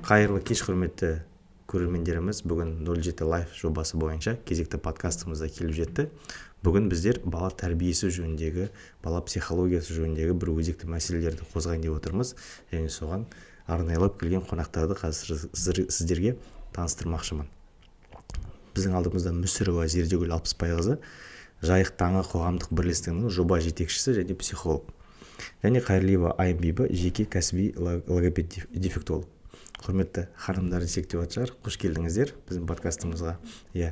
Қайырлы кеш, құрметті көрермендеріміз! Бүгін 07 Life жобасы бойынша кезекті подкастымыз да келіп жетті. Бүгін біздер бала тәрбиесі жөніндегі, бала психологиясы жөніндегі бір өзекті мәселелерді қозғайын деп отырмыз және соған арнайылап келген қонақтарды қазір сіздерге таныстырмақшымын. Біздің алдымызда Мүсірова Зердегүл Алпысбайқызы, «Жайық таңы» қоғамдық бірлестігінің жоба жетекшісі және психолог, және Қайырлиева Айымбибі, жеке кәсіби логопед дефектолог. Құрметті ханымдар десек те болатын шығар, қош келдіңіздер біздің подкастымызға. Иә,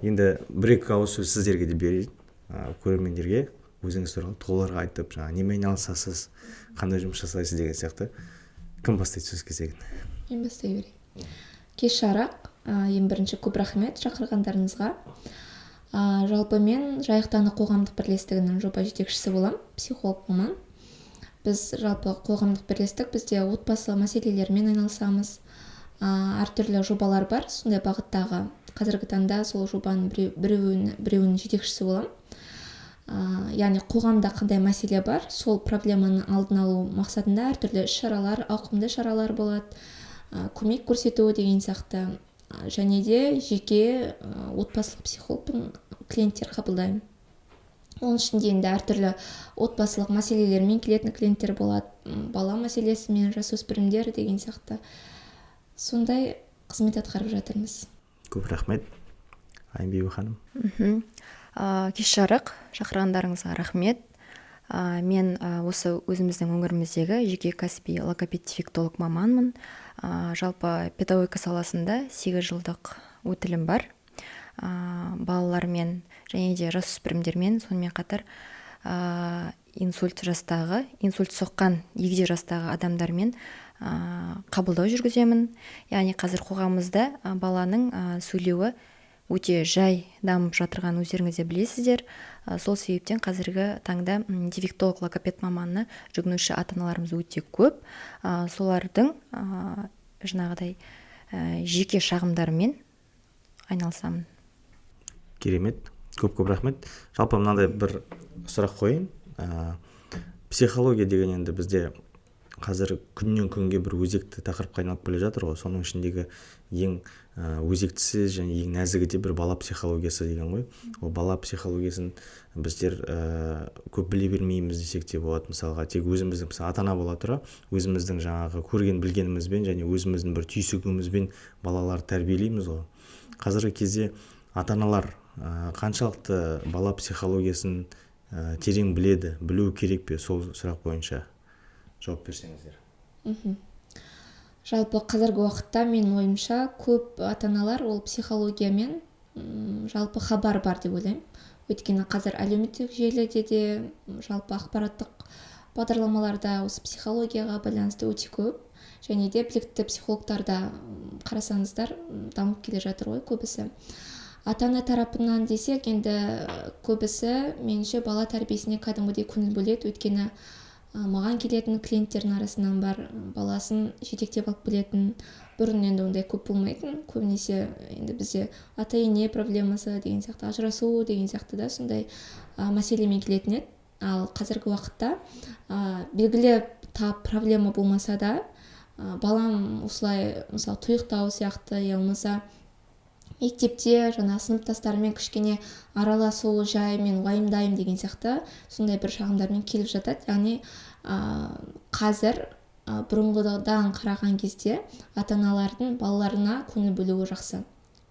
енді бір екі ауыз сөз сіздерге де берейін, көрермендерге өзіңіз туралы толығырақ айтып, жаңағы немен айналысасыз, қандай жұмыс жасайсыз деген сияқты. Кім бастайды сөз кезегін? Мен бастай берейін. Кеш жарық! Ең бірінші көп рахмет шақырғандарыңызға. Жалпы мен «Жайық таңы» қоғамдық бірлестігінің жоба жетекшісі боламын, психолог маман. Біз жалпы қоғамдық бірлестік, бізде отбасы мәселелерімен айналысамыз. Әртүрлі жобалар бар сондай бағыттағы. Қазіргі таңда сол жобаның біреуінің жетекшісі боламын. Яғни қоғамда қандай мәселе бар, сол проблеманың алдын алу мақсатында әртүрлі іс шаралар, ауқымды шаралар болады, көмек көрсету деген сияқты. Және де жеке отбасылық психологпын, клиенттер қабылдаймын. Оның ішінде енді әртүрлі отбасылық мәселелермен келетін клиенттер болады, бала мәселесімен, жасөспірімдер деген сияқты. Сондай қызмет атқарып жатырмыз. Көп рахмет, Айымбибі ханым. Кеш жарық, шақырғандарыңызға рахмет. Мен осы өзіміздің өңіріміздегі жеке кәсіби логопед дефектолог маманмын. Жалпы педагогика саласында 8 жылдық өтілім бар. Балалармен және де жасөспірімдермен, сонымен қатар инсульт жастағы, инсульт соққан егде жастағы адамдармен қабылдау жүргіземін. Яғни қазір қоғамымызда баланың сөйлеуі өте жай дамып жатырғанын өздеріңіз де білесіздер. Сол себептен қазіргі таңда дефектолог логопед маманына жүгінуші ата аналарымыз өте көп. Солардың жаңағыдай жеке шағымдарымен айналысамын. Керемет, көп көп рахмет. Жалпы мынандай бір сұрақ қояйын. Психология деген енді бізде қазір күннен күнге бір өзекті тақырыпқа айналып келе жатыр ғой. Соның ішіндегі ең өзектісі және ең нәзігі де бір бала психологиясы деген ғой. Ол бала психологиясын біздер көп біле бермейміз десек те болады. Мысалға, тек өзіміздің, мысалы, ата ана бола тұра, өзіміздің жаңағы көрген білгенімізбен және өзіміздің бір түйсігімізбен балаларды тәрбиелейміз ғой. Қазіргі кезде ата аналар қаншалықты бала психологиясын терең біледі, білу керек пе? Сол сұрақ бойынша жауап берсеңіздер. Жалпы қазіргі уақытта, менің ойымша, көп ата аналар ол психологиямен жалпы хабар бар деп ойлаймын. Өйткені қазір әлеуметтік желіде де, жалпы ақпараттық бағдарламаларда осы психологияға байланысты өте көп және де білікті психологтар да, қарасаңыздар, дамып келе жатыр ғой көбісі. Ата ана тарапынан десек, енді көбісі, меніңше, бала тәрбиесіне кәдімгідей көңіл бөледі. Өйткені маған келетін клиенттердің арасынан бар баласын жетектеп алып келетін. Бұрын енді ондай көп болмайтын. Көбінесе енді бізде ата ене проблемасы деген сияқты, ажырасу деген сияқты да, сондай мәселемен келетін еді. Ал қазіргі уақытта белгілі тап проблема болмаса да, балам осылай, мысалы, тұйықтау сияқты, я болмаса мектепте жаңағы сыныптастарымен кішкене араласу жай, мен уайымдаймын деген сияқты, сондай бір шағымдармен келіп жатады. Яғни қазір бұрынғыдан қараған кезде ата аналардың балаларына көңіл бөлуі жақсы,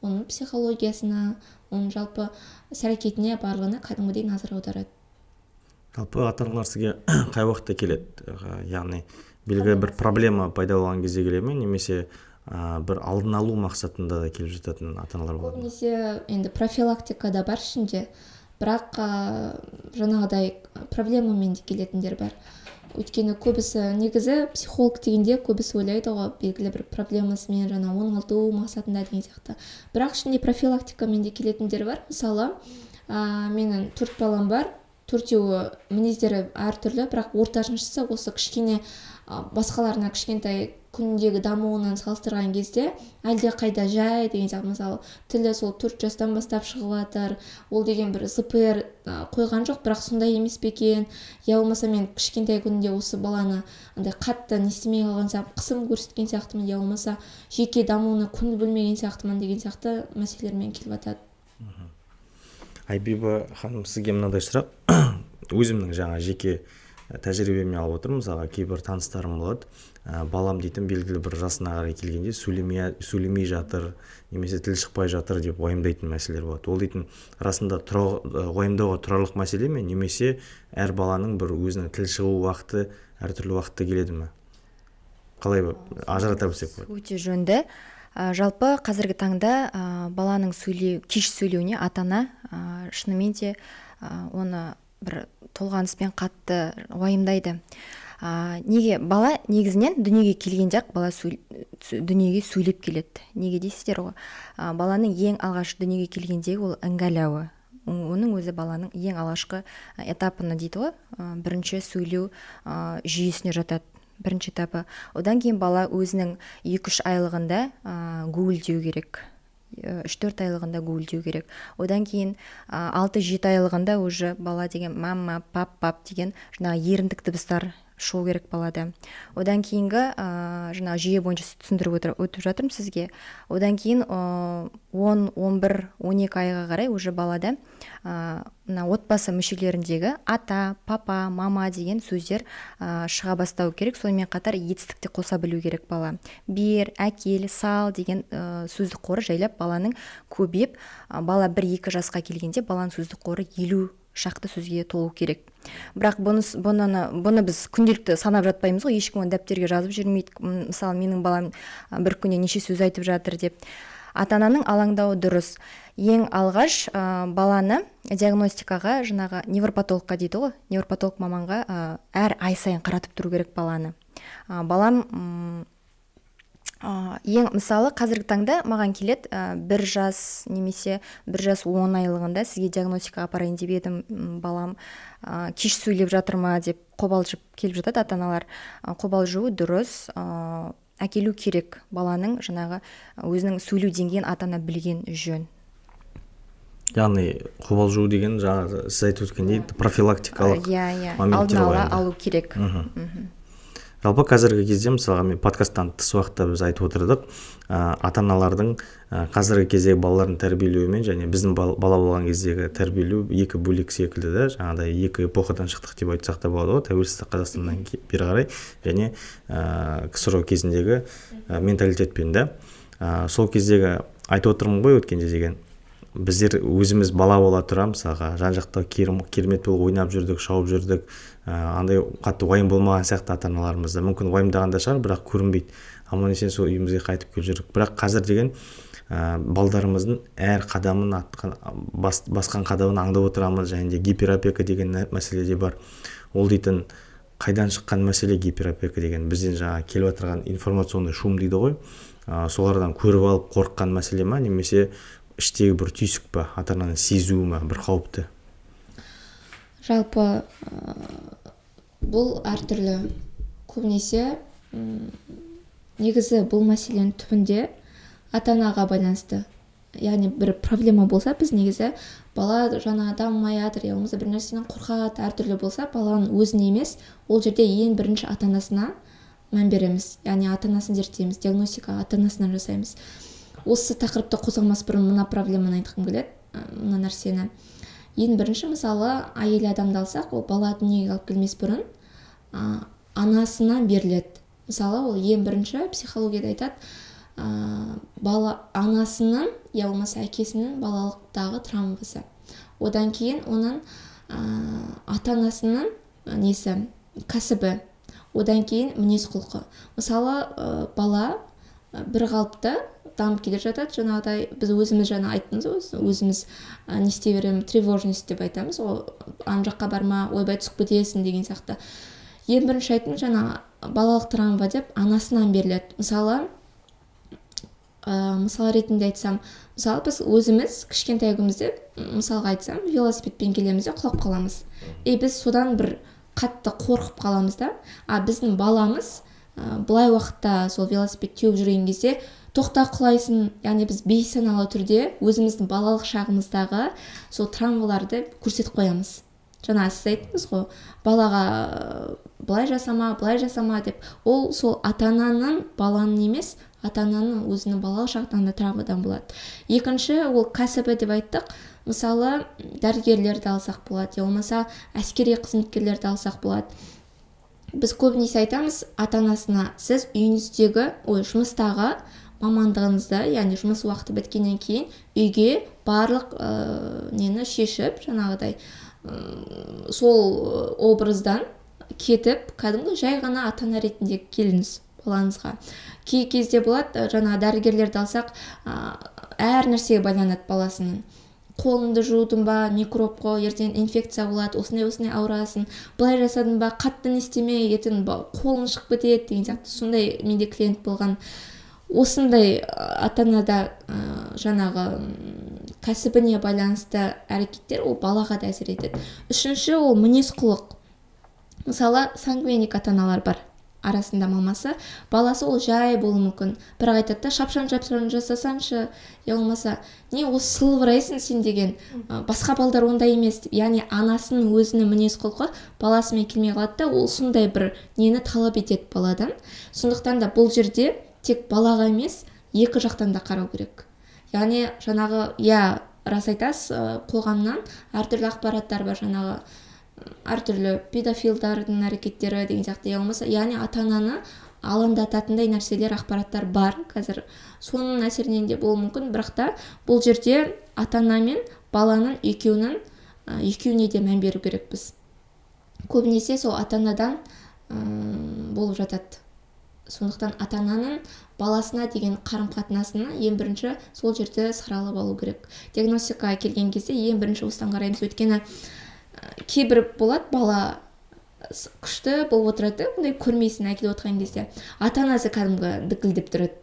оның психологиясына, оның жалпы іс әрекетіне, барлығына кәдімгідей назар аударады. Жалпы ата аналар сізге қай уақытта келеді? Яғни белгілі бір проблема пайда болған кезде келе ме немесе бір алдын алу мақсатында да келіп жататын ата аналар болады ма? Көбінесе енді профилактика да бар ішінде, бірақ жаңағыдай проблемамен де келетіндер бар. Өйткені көбісі негізі психолог дегенде көбісі ойлайды ғой белгілі бір проблемасымен, жаңа оңалту мақсатында деген сияқты. Бірақ ішінде профилактикамен де келетіндер бар. Мысалы, менің төрт балам бар. Төртеуі мінездері әртүрлі, бірақ ортаншысы осы кішкене басқаларына кішкентай күндегі дамуынан салыстырған кезде әлде қайда жай деген сияқты. Мысалы, тілі сол 4 жастан бастап шығып жатыр, ол деген бір ЗПР қойған жоқ, бірақ сондай емес пе екен, я болмаса мен кішкентай күнінде осы баланы андай қатты не істемей қалған сияқты, қысым көрсеткен сияқтымын, я болмаса жеке дамуына көңіл бөлмеген сияқтымын деген сияқты мәселелермен келіп жатады. Айбиба ханым, сізге мынандай сұрақ. Өзімнің жаңа жеке тәжірибеме алып отырмын. Мысалға, кейбір таныстарым болады, балам дейтін белгілі бір жасына қарай келгенде сөйлемей жатыр немесе тіл шықпай жатыр деп уайымдайтын мәселелер болады. Ол дейтін расында уайымдауға тұрарлық мәселе ме, немесе әр баланың бір өзінің тіл шығу уақыты әртүрлі уақытта келеді ме? Қалай ажырата білсек болады? Өте жөнді. Жалпы қазіргі таңда баланың кеш сөйлеуіне ата-ана шынымен де оны бір толғаныспен қатты уайымдайды. Неге? Бала негізінен дүниеге келгенде ақ бала дүниеге сөйлеп келеді. Неге дейсіздер ғой? Баланың ең алғаш дүниеге келгендегі ол іңгәлауы, оның өзі баланың ең алғашқы этапына дейді ғой, бірінші сөйлеу жүйесіне жатады, бірінші этапы. Одан кейін бала өзінің 2-3 айлығында гуілдеу керек, 3-4 айлығында гуілдеу керек. Одан кейін 6-7 айлығында уже бала деген мама, пап, пап деген жаңағы еріндік дыбыстар шығу керек балада. Одан кейінгі жаңағы жүйе бойынша түсіндіріп өтіп жатырмын сізге. Одан кейін 10, 11, 12 айға қарай уже балада мына отбасы мүшелеріндегі ата, папа, мама деген сөздер шыға бастау керек. Сонымен қатар етістікті қоса білу керек бала. Бер, әкел, сал деген сөздік қоры жайлап баланың көбейіп, бала 1-2 жасқа келгенде баланың сөздік қоры 50 шақты сөзге толу керек. Бірақ бұны біз күнделікті санап жатпаймыз ғой, ешкім оны дәптерге жазып жүрмейді. Мысалы, менің балам бір күнде неше сөз айтып жатыр деп. Ата-ананың алаңдауы дұрыс. Ең алғаш баланы диагностикаға жаңағы невропатологқа дейді ғой, невропатолог маманға әр ай сайын қаратып тұру керек баланы. Балам ең мысалы қазіргі таңда маған келеді 1 жас немесе 1 жас 10 айлығында сізге диагностикаға апарайын деп едім, балам кеш сөйлеп жатыр ма деп қобалжып келіп жатады ата-аналар. Қобалжуы дұрыс, әкелу керек, баланың жаңағы өзінің сөйлеу деңгейін ата-ана білген жөн. Яғни қобалжу деген жаңағы сіз айтып өткендей профилактикалық моменттер алдын ала алу керек. Жалпы қазіргі кезде, мысалға, мен подкасттан тыс уақытта біз айтып отырдық, ата-аналардың қазіргі кездегі балаларын тәрбиелеуімен және біздің бала болған кездегі тәрбиелеу екі бөлек секілді да, жаңағыдай екі эпохадан шықтық деп айтсақ та болады ғой, тәуелсіздік Қазақстаннан бері қарай және КСРО кезіндегі менталитетпен да. Сол кездегі айтып отырмын ғой өткенде деген, біздер өзіміз бала бола тұра, мысалға, жан-жақта керемет болып ойнап жүрдік, шауып жүрдік, андай қатты уайым болмаған сияқты ата-аналарымызда. Мүмкін уайымдаған да шығар, бірақ көрінбейді. Аман есен сол үйімізге қайтып келіп жүрдік. Бірақ қазір деген балдарымыздың әр қадамын атқан, басқан қадамын аңдап отырамыз, және де гиперопека деген мәселе де бар. Ол дейтін қайдан шыққан мәселе гиперопека деген, бізден жаңа келіп отырған информационный шум дейді ғой, солардан көріп алып қорыққан мәселе ма, немесе іштегі бір түйсік па, ата-ананың сезуі ма, бір қауіпті? Жалпы бұл әртүрлі. Көбінесе негізі бұл мәселенің түбінде ата-анаға байланысты. Яғни бір проблема болса, біз негізі бала жаңа дамымай жатыр, я болмаса бір нәрседен қорқады, әртүрлі болса, баланың өзіне емес, ол жерде ең бірінші ата-анасына мән береміз. Яғни ата-анасын зерттейміз, диагностика ата-анасынан жасаймыз. Осы тақырыпты қозғамас бұрын мына проблеманы айтқым келеді, мына нәрсені. Ең бірінші, мысалы, әйел адамды алсақ, ол бала дүниеге алып келмес бұрын анасынан беріледі. Мысалы, ол ең бірінші психологияда айтады, бала анасының, я болмаса әкесінің балалықтағы травмасы. Одан кейін оның ата-анасының несі, кәсібі, одан кейін мінез құлқы. Мысалы, бала бір қалыпты дамып келе жатады, жаңағыдай біз өзіміз жаңа айттыңыз ғой, өзіміз не істей береміз, тревожность деп айтамыз, ол ана жаққа барма, ойбай түсіп кетесің деген сияқты. Ең бірінші айттым, жаңа балалық травма деп анасынан беріледі. Мысалы, Мысал ретінде айтсам, мысалы, біз өзіміз кішкентай күнімізде, мысалға айтсам, велосипедпен келеміз де, құлап қаламыз, и біз содан бір қатты қорқып қаламыз да. А біздің баламыз былай уақытта сол велосипед теуіп жүрген кезде: «Тоқта, құлайсың». Яғни біз бейсаналы түрде өзіміздің балалық шағымыздағы сол травмаларды көрсетіп қоямыз. Жаңа сіз айттыңыз ғой, балаға былай жасама, былай жасама деп. Ол сол ата ананың, баланың емес, ата ананың өзінің балалық шақтан да травмадан болады. Екінші, ол кәсібі деп айттық. Мысалы, дәрігерлерді алсақ болады, я болмаса әскери қызметкерлерді алсақ болады. Біз көбінесе айтамыз ата анасына: сіз үйіңіздегі, ой, жұмыстағы мамандығыңызды, яғни жұмыс уақыты біткеннен кейін үйге барлық нені шешіп, жаңағыдай сол образдан кетіп, кәдімгі жай ғана ата ана ретінде келіңіз балаңызға. Кей кезде болады, жаңа дәрігерлерді алсақ, әр нәрсеге байланады баласының: қолыңды жудың ба, микроб қой, ертең инфекция болады, осындай осындай ауырасың, былай жасадың ба, қатты не істеме, ертең қолың шығып кетеді деген сияқты. Сондай менде клиент болған. Осындай ата анада жаңағы кәсібіне байланысты әрекеттер, ол балаға да әсер етеді. Үшінші, ол мінез құлық. Мысалы, сангвиник ата аналар бар арасында, мамасы, баласы ол жай болуы мүмкін, бірақ айтады да: «Шапшаң, шапшаң жасасаңшы», я болмаса: «Не осы сылбырайсың сен деген, басқа балдар ондай емес» деп. Яғни анасының өзінің мінез құлқы баласымен келмей қалады да, ол сондай бір нені талап етеді баладан. Сондықтан да бұл жерде тек балаға емес, екі жақтан да қарау керек. Яғни жаңағы, иә, рас айтасыз, қоғамнан әртүрлі ақпараттар бар, жаңағы әртүрлі педофилдардың әрекеттері деген сияқты, я болмаса, яғни ата ананы алаңдататындай нәрселер, ақпараттар бар қазір, соның әсерінен де болуы мүмкін. Бірақ та бұл жерде ата ана мен баланың екеуінің, екеуіне де мән беру керекпіз. Көбінесе сол ата анадан болып жатады. Сондықтан ата ананың баласына деген қарым қатынасына ең бірінші сол жерде саралап алу керек. Диагностикаға келген кезде ең бірінші осыдан қараймыз. Өйткені кейбір болады, бала күшті болып отырады да, ондай көрмейсің. Әкеліп отырған кезде ата анасы кәдімгі дікілдеп тұрады: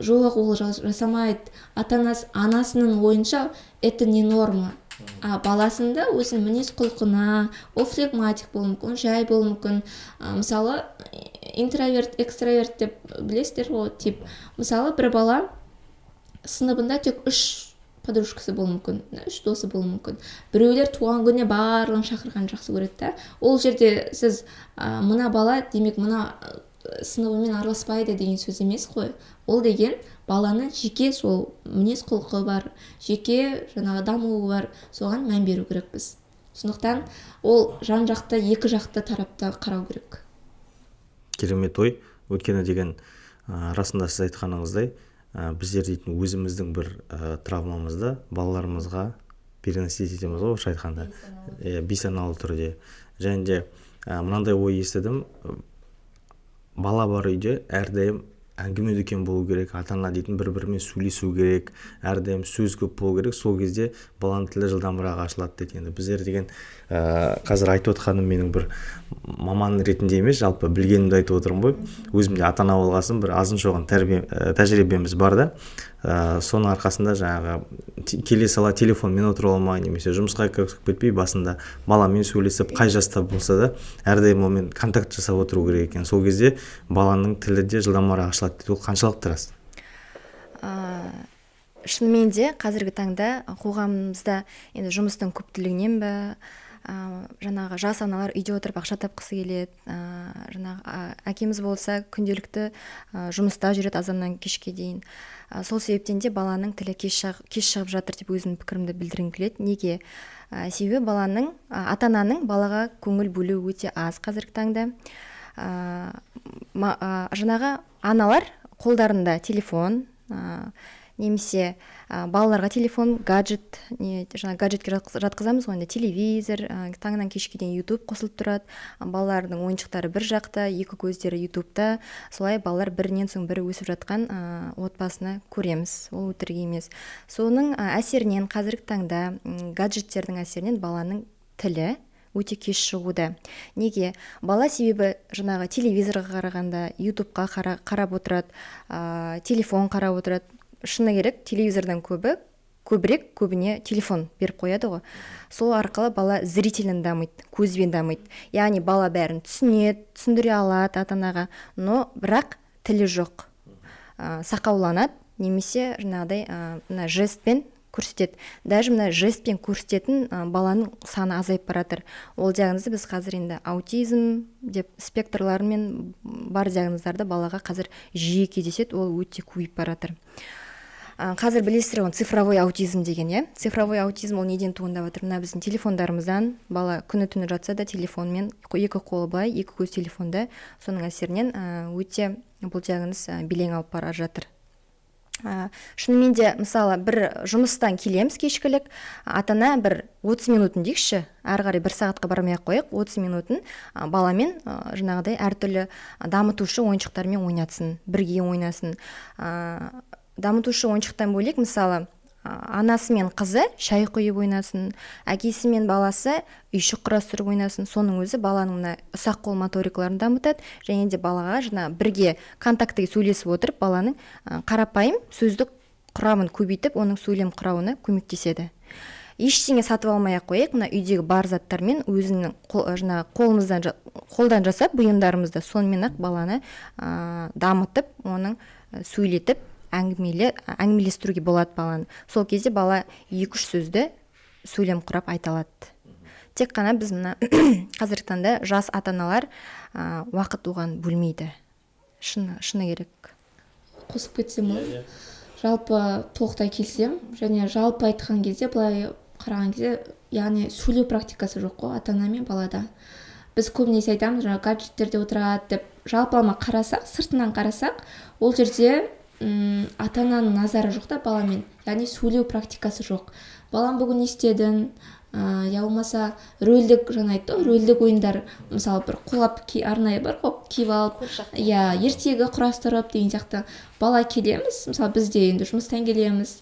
«Жоқ, ол жасамайды». Ата анасы, анасының ойынша, это не норма. А баласында өзінің мінез құлқына, ол флегматик болуы мүмкін, жай болуы мүмкін. Мысалы, интроверт, экстраверт деп білесіздер ғой тип. Мысалы, бір бала сыныбында тек үш подружкасы болуы мүмкін, үш досы болуы мүмкін. Біреулер туған күніне барлығын шақырғанды жақсы көреді да. Ол жерде сіз мына бала, демек, мына сыныбымен араласпайды деген сөз емес қой. Ол деген баланың жеке сол мінез құлқы бар, жеке жаңағы дамуы бар, соған мән беру керекпіз. Сондықтан ол жан жақты, екі жақты тарапта қарау керек. Керемет ой. Өйткені деген расында сіз айтқаныңыздай, біздер дейтін өзіміздің бір травмамызды балаларымызға переносить етеміз ғой, орысша айтқанда, иә, бейсаналы түрде. Және де мынандай ой естідім: бала бар үйде әрдайым әңгіме дүкен болу керек, ата ана дейтін бір бірімен сөйлесу керек, әрдайым сөз көп болу керек, сол кезде баланың тілі жылдамырақ ашылады дейді. Енді біздер деген қазір айтып отқаным менің бір маман ретінде емес, жалпы білгенімді айтып отырмын ғой. Өзім де ата ана болған соң бір азын шоғын тәрбие тәжірибеміз бар да. Соның арқасында жаңағы келе сала телефонмен отырып алмай немесе жұмысқа кірісіп кетпей, басында баламен сөйлесіп, қай жаста болса да әрдайым онымен контакт жасап отыру керек екен. Сол кезде баланың тілі де жылдамырақ ашылады дейді. Ол қаншалықты рас? Шынымен де, қазіргі таңда қоғамымызда енді жұмыстың көптілігінен бе, жаңағы жас аналар үйде отырып ақша тапқысы келеді, жаңағы әкеміз болса, күнделікті жұмыста жүреді азаннан кешке дейін. Сол себептен де баланың тілі кеш шығып жатыр деп өзімнің пікірімді білдіргім келеді. Неге? Себебі баланың, ата ананың балаға көңіл бөлуі өте аз қазіргі таңда. Жаңағы аналар қолдарында телефон немесе балаларға телефон, гаджет, не, жаңағы гаджетке жатқызамыз ғой енді, телевизор, таңнан кешке дейін Ютуб қосылып тұрады. Балалардың ойыншықтары бір жақта, екі көздері Ютубта. Солай балалар бірінен соң бірі өсіп жатқан отбасыны көреміз, ол өтірік емес. Соның әсерінен, қазіргі таңда гаджеттердің әсерінен баланың тілі өте кеш шығуда. Неге? Бала себебі жаңағы телевизорға қарағанда Ютубқа қарап отырады, телефон қарап отырады. Шыны керек, телевизордан көбірек көбіне телефон беріп қояды ғой. Сол арқылы бала зрительно дамиды, көзбен дамиды. Яғни бала бәрін түсінеді, түсіндіре алады ата анаға, но бірақ тілі жоқ, сақауланады немесе жаңағыдай мына жестпен көрсетеді. Даже мына жестпен көрсететін баланың саны азайып бара жатыр. Ол диагнозды біз қазір енді аутизм деп спектрларымен бар диагноздарды балаға қазір жиі кездеседі, ол өте көбейіп бара жатыр. Қазір білесіздер ғой, цифровой аутизм деген, иә. Цифровой аутизм ол неден туындап жатыр? Мына біздің телефондарымыздан. Бала күні түні жатса да телефонмен, екі қолы былай, екі көз телефонда. Соның әсерінен өте бұл диагноз белең алып бара жатыр. Шынымен де, мысалы, бір жұмыстан келеміз кешкілік, ата ана бір 30 минутын дейікші, әрі қарай бір сағатқа бармай ақ қояйық, 30 минутын баламен жаңағыдай әртүрлі дамытушы ойыншықтармен ойнатсын, бірге ойнасын. Дамытушы ойыншықтан бөлек, мысалы, анасы мен қызы шай құйып ойнасын, әкесі мен баласы үйшік құрастырып ойнасын. Соның өзі баланың мына ұсақ қол моторикаларын дамытады және де балаға жаңа бірге контактіге сөйлесіп отырып, баланың қарапайым сөздік құрамын көбейтіп, оның сөйлем құрауына көмектеседі. Ештеңе сатып алмай ақ қояйық, мына үйдегі бар заттармен өзінің жаңағы қолымыздан, қолдан жасап бұйымдарымызды, сонымен ақ баланы дамытып, оның сөйлетіп, әңгімелестіруге болады баланы. Сол кезде бала екі үш сөзді сөйлем құрап айта алады. Тек қана біз мына қазіргі таңда жас ата аналар уақыт оған бөлмейді, шыны керек. Қосып кетсем болады. Жалпы толықтай келісемін. Және жалпы айтқан кезде, былай қараған кезде, яғни сөйлеу практикасы жоқ қой ата ана мен балада. Біз көбінесе айтамыз, жаңағы гаджеттерде отырады деп. Жалпылама қарасақ, сыртынан қарасақ, ол жерде ата ананың назары жоқ та баламен, яғни сөйлеу практикасы жоқ. Балам, бүгін не істедің? Я болмаса рөлдік, жаңа айтты ғой, рөлдік ойындар, мысалы, бір қолғап арнайы бар ғой, киіп алып, иә, ертегі құрастырып деген сияқты. Бала келеміз, мысалы, біз де енді жұмыстан келеміз,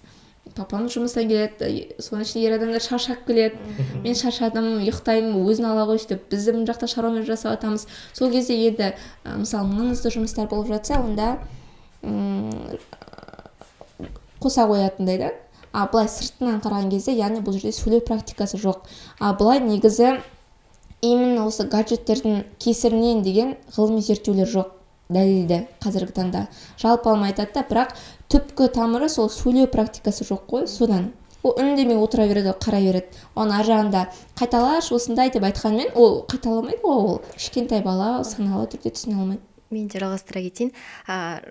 папам жұмыстан келеді, соның ішінде ер адамдар шаршап келеді. Мен шаршадым, ұйықтаймын, өзің ала қойшы деп, біз де мына жақта шаруамен жасап жатамыз. Сол кезде енді мысалы, маңызды жұмыстар болып жатса, онда қоса қоятындай да. А былай сыртынан қараған кезде, яғни бұл жерде сөйлеу практикасы жоқ. А былай негізі именно осы гаджеттердің кесірінен деген ғылыми зерттеулер жоқ дәлелді қазіргі таңда. Жалпы алма айтады да, бірақ түпкі тамыры сол сөйлеу практикасы жоқ қой. Содан ол үндемей отыра береді, қарай береді. Оның ар жағында қайталашы осындай деп айтқанмен, ол қайталамайды ғой, ол кішкентай бала саналы түрде түсіне алмайды. Мен де жалғастыра кетейін.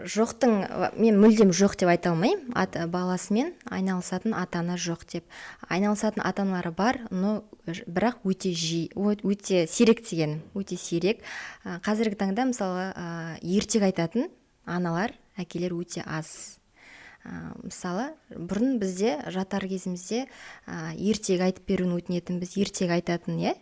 Жоқтың, мен мүлдем жоқ деп айта алмаймын. Баласымен айналысатын ата ана жоқ деп. Айналысатын ата аналары бар, но бірақ өте жиі, өте сирек дегенім, өте сирек. Қазіргі таңда, мысалы, ертегі айтатын аналар, әкелер өте аз. Мысалы, бұрын бізде жатар кезімізде ертегі айтып беруін өтінетінбіз, ертегі айтатын, иә?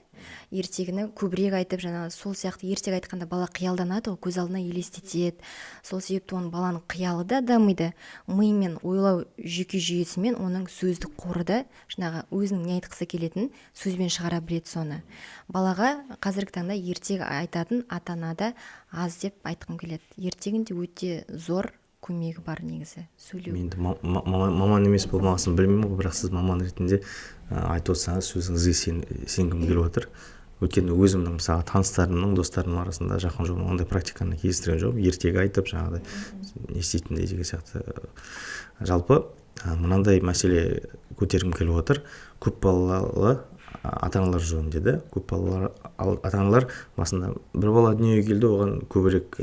Ертегіні көбірек айтып, жаңағы сол сияқты ертегі айтқанда бала қиялданады ғой, көз алдына елестетеді. Сол себепті оның, баланың қиялы да дамиды, ми мен ойлау жүйке жүйесімен оның сөздік қоры да жаңағы өзінің не айтқысы келетінін сөзбен шығара біледі соны. Балаға қазіргі таңда ертегі айтатын ата ана да аз деп айтқым келеді. Ертегінің де өте зор көмегі бар негізі сөйлеу. Мен енді маман емес болмағасын білмеймін ғой, бірақ сіз маман ретінде айтып отырсаңыз, сөзіңізге сенгім келіп отыр. Өйткені өзімнің, мысалы, таныстарымның, достарымның арасында, жақын жолым ондай практиканы кездестірген жоқпын, ертегі айтып жаңағыдай не істейтіндей деген сияқты. Жалпы мынандай мәселе көтергім келіп отыр. Көп балалы ата аналар жөнінде де. Көп балалы ата аналар басында бір бала дүниеге келді, оған көбірек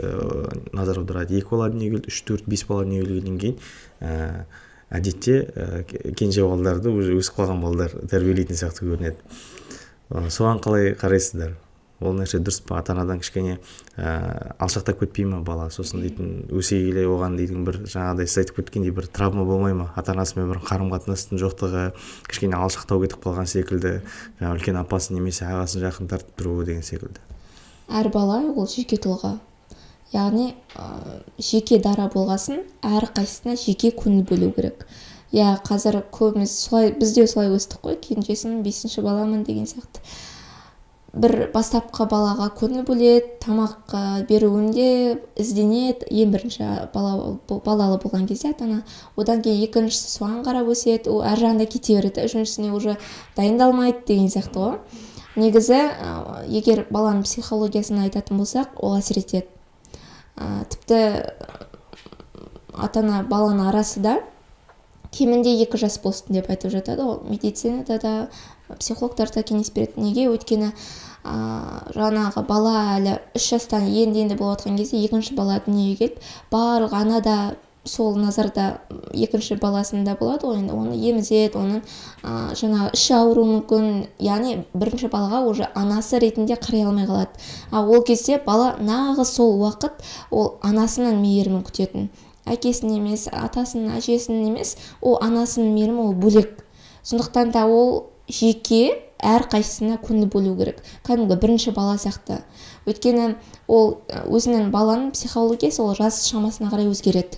назар аударады. Екі бала дүниеге келді, үш, төрт, бес бала дүниеге келгеннен кейін әдетте кенже балдарды уже өсіп қалған балдар тәрбиелейтін сияқты көрінеді. Соған қалай қарайсыздар? Ол нәрсе дұрыс па? Ата анадан кішкене алшақтап кетпей ма бала? Сосын дейтін өсе келе оған дейтін бір жаңағыдай сіз айтып кеткендей бір травма болмай ма? Ата анасымен бір қарым қатынастың жоқтығы, кішкене алшақтау кетіп қалған секілді, жаңа үлкен апасын немесе ағасын жақын тартып тұруы деген секілді. Әр бала ол жеке тұлға. Яғни жеке дара болғасын, әрқайсысына жеке көңіл бөлу керек. Иә, қазір көбіміз солай, біз де солай өстік қой, кенжесімін, бесінші баламын деген сияқты. Бір бастапқы балаға көңіл бөледі, тамақ беруінде ізденеді ең бірінші бала, балалы болған кезде ата ана. Одан кейін екіншісі соған қарап өседі, ол ар жағында кете береді, үшіншісіне уже дайындалмайды деген сияқты ғой. Негізі, егер баланың психологиясын айтатын болсақ, ол әсер етеді. Тіпті ата ана баланың арасы да кемінде 2 жас болсын деп айтып жатады ғой, медицинада да, психологтар да кеңес береді. Неге? Өйткені жаңағы бала әлі 3 жастан енді енді болып жатқан кезде екінші бала дүниеге келіп, барлық ана да сол назарда екінші баласында болады ғой. Енді оны емізеді, оның жаңағы іші ауыруы мүмкін, яғни бірінші балаға уже анасы ретінде қарай алмай қалады. А ол кезде бала нағыз сол уақыт ол анасының мейірімін күтетін, әкесінің емес, атасының, әжесінің емес, ол анасының мейірімі, ол бөлек. Сондықтан да ол жеке әрқайсысына көңіл бөлу керек, кәдімгі бірінші бала сияқты. Өйткені ол өзінің баланың психологиясы, ол жас шамасына қарай өзгереді,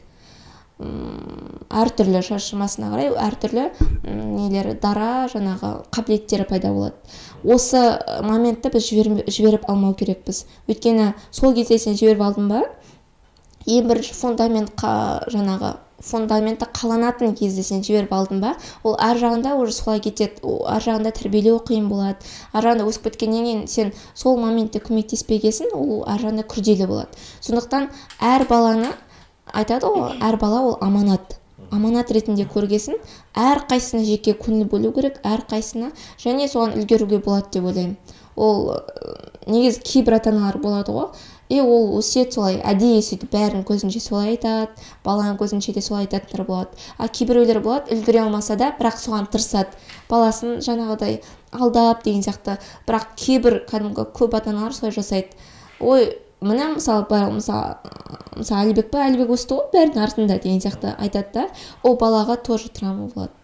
әртүрлі жас шамасына қарай әртүрлі нелері, дара, жаңағы қабілеттері пайда болады. Осы моментті біз жіберіп алмау керекпіз. Өйткені сол кезде сен жіберіп алдың ба, ең бірінші фундамент, жаңағы фундаменті қаланатын кезде сен жіберіп алдың ба, ол ар жағында уже солай кетеді. Ар жағында тәрбиелеу қиын болады. Ар жағында өсіп кеткеннен кейін сен сол моментте көмектеспегесін, ол ар жағында күрделі болады. Сондықтан әр баланы, айтады ғой, әр бала ол аманат, аманат ретінде көргесін, әрқайсысына жеке көңіл бөлу керек, әрқайсысына. Және соған үлгеруге болады деп ойлаймын. Ол негізі кейбір ата аналар болады ғой, и ол өсиет солай әдейі сөйтіп бәрінің көзінше солай айтады, баланың көзінше де солай айтатындар болады. А кейбіреулер болады, үлгере алмаса да, бірақ соған тырысады, баласын жаңағыдай алдап деген сияқты. Бірақ кейбір кәдімгі көп ата аналар солай жасайды. Ой, міне, мысалы, мысалы, Әлібек па, Әлібек өсті ғой бәрінің артында деген сияқты айтады да, ол балаға тоже травма болады.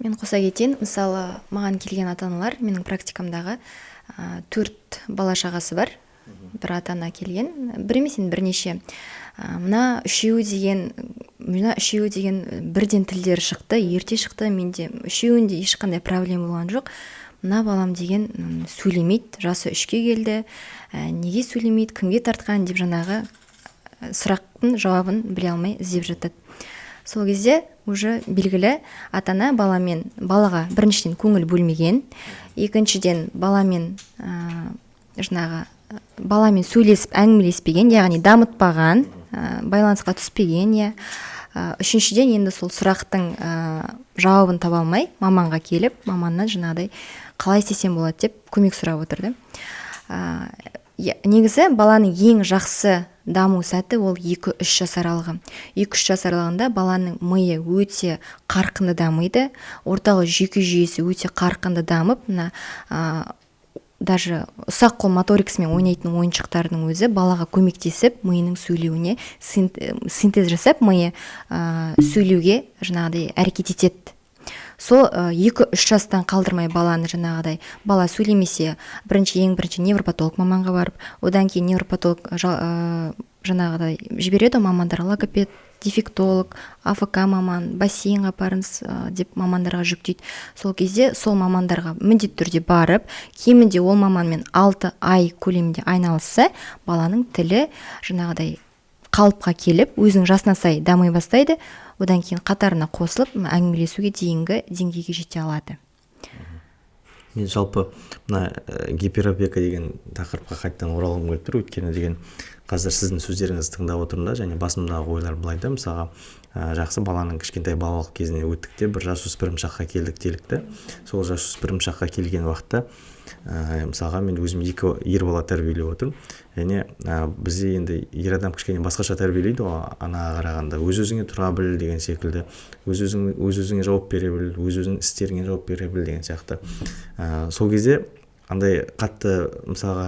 Мен қоса кетейін. Мысалы, маған келген ата аналар, менің практикамдағы төрт бала шағасы бар бір ата ана келген, бір емес енді, бірнеше. Мына үшеуі деген бірден тілдері шықты, ерте шықты, менде үшеуінде ешқандай проблема болған жоқ. Мына балам деген сөйлемейді, жасы 3-ке келді, неге сөйлемейді, кімге тартқан деп жаңағы сұрақтың жауабын біле алмай іздеп жатады. Сол кезде уже белгілі, ата ана баламен, балаға біріншіден көңіл бөлмеген, екіншіден баламен жаңағы баламен сөйлесіп, әңгімелеспеген, яғни дамытпаған, байланысқа түспеген, иә. Үшіншіден, енді сол сұрақтың жауабын таба алмай маманға келіп, маманнан жаңағыдай қалай істесем болады деп көмек сұрап отыр да. Негізі баланың ең жақсы даму сәті ол 2-3 жас аралығы. 2-3 жас аралығында баланың миы өте қарқынды дамиды, орталық жүйке жүйесі өте қарқынды дамып, мына даже ұсақ қол моторикасымен ойнайтын ойыншықтардың өзі балаға көмектесіп, миының сөйлеуіне синтез жасап, миы сөйлеуге жаңағыдай әрекет етеді. Сол 2-3 жастан қалдырмай баланы, жаңағыдай бала сөйлемесе, бірінші, ең бірінші невропатолог маманға барып, одан кейін невропатолог жаңағыдай жібереді ғой мамандар: логопед, дефектолог, АФК маман, бассейнға апарыңыз деп мамандарға жүктейді. Сол кезде сол мамандарға міндетті түрде барып, кемінде ол маманмен 6 ай көлемінде айналысса, баланың тілі жаңағыдай қалыпқа келіп, өзінің жасына сай дами бастайды. Одан кейін қатарына қосылып, әңгімелесуге дейінгі деңгейге жете алады. Мен жалпы мына гиперопека деген тақырыпқа қайтадан оралғым келіп тұр. Өйткені деген қазір сіздің сөздеріңізді тыңдап отырмын да, және басымдағы ойлар былай да. Мысалға, жақсы, баланың кішкентай балалық кезіне өттік те, бір жасөспірім шаққа келдік делік та. Сол жасөспірім шаққа келген уақытта, мысалға, мен өзім екі ер бала тәрбиелеп отырмын. Және бізде енді ер адам кішкене басқаша тәрбиелейді ғой анаға қарағанда: өз өзіңе тұра біл деген секілді, өз өзің, өз өзіңе жауап бере біл, өз өзіңнің істеріңе жауап бере біл деген сияқты. Сол кезде андай қатты, мысалға,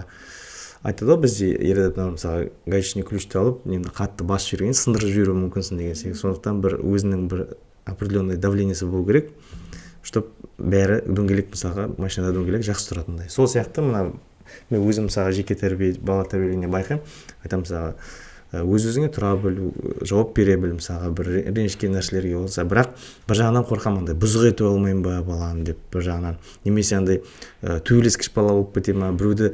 айтады ғой бізде ер адамдар, мысалға, гаечный ключ ті алып, нені қатты басып жіберген, сындырып жіберуі мүмкінсің деген секілді. Сондықтан бір өзінің бір определенный давление сі болу керек, чтоб бәрі дөңгелек, мысалға, машинада дөңгелек жақсы тұратындай. Сол сияқты мына мен өзім, мысалға, жеке тәрбие, бала тәрбиелегенде байқаймын, айтамын, мысалға, Өз өзіңе тұра біл, жауап бере біл, мысалға, бір ренжіткен нәрселерге болса. Бірақ бір жағынан қорқамын, андай бұзық етіп алмаймын ба баланы деп бір жағынан, немесе андай төбелескіш бала болып кете ма, біреуді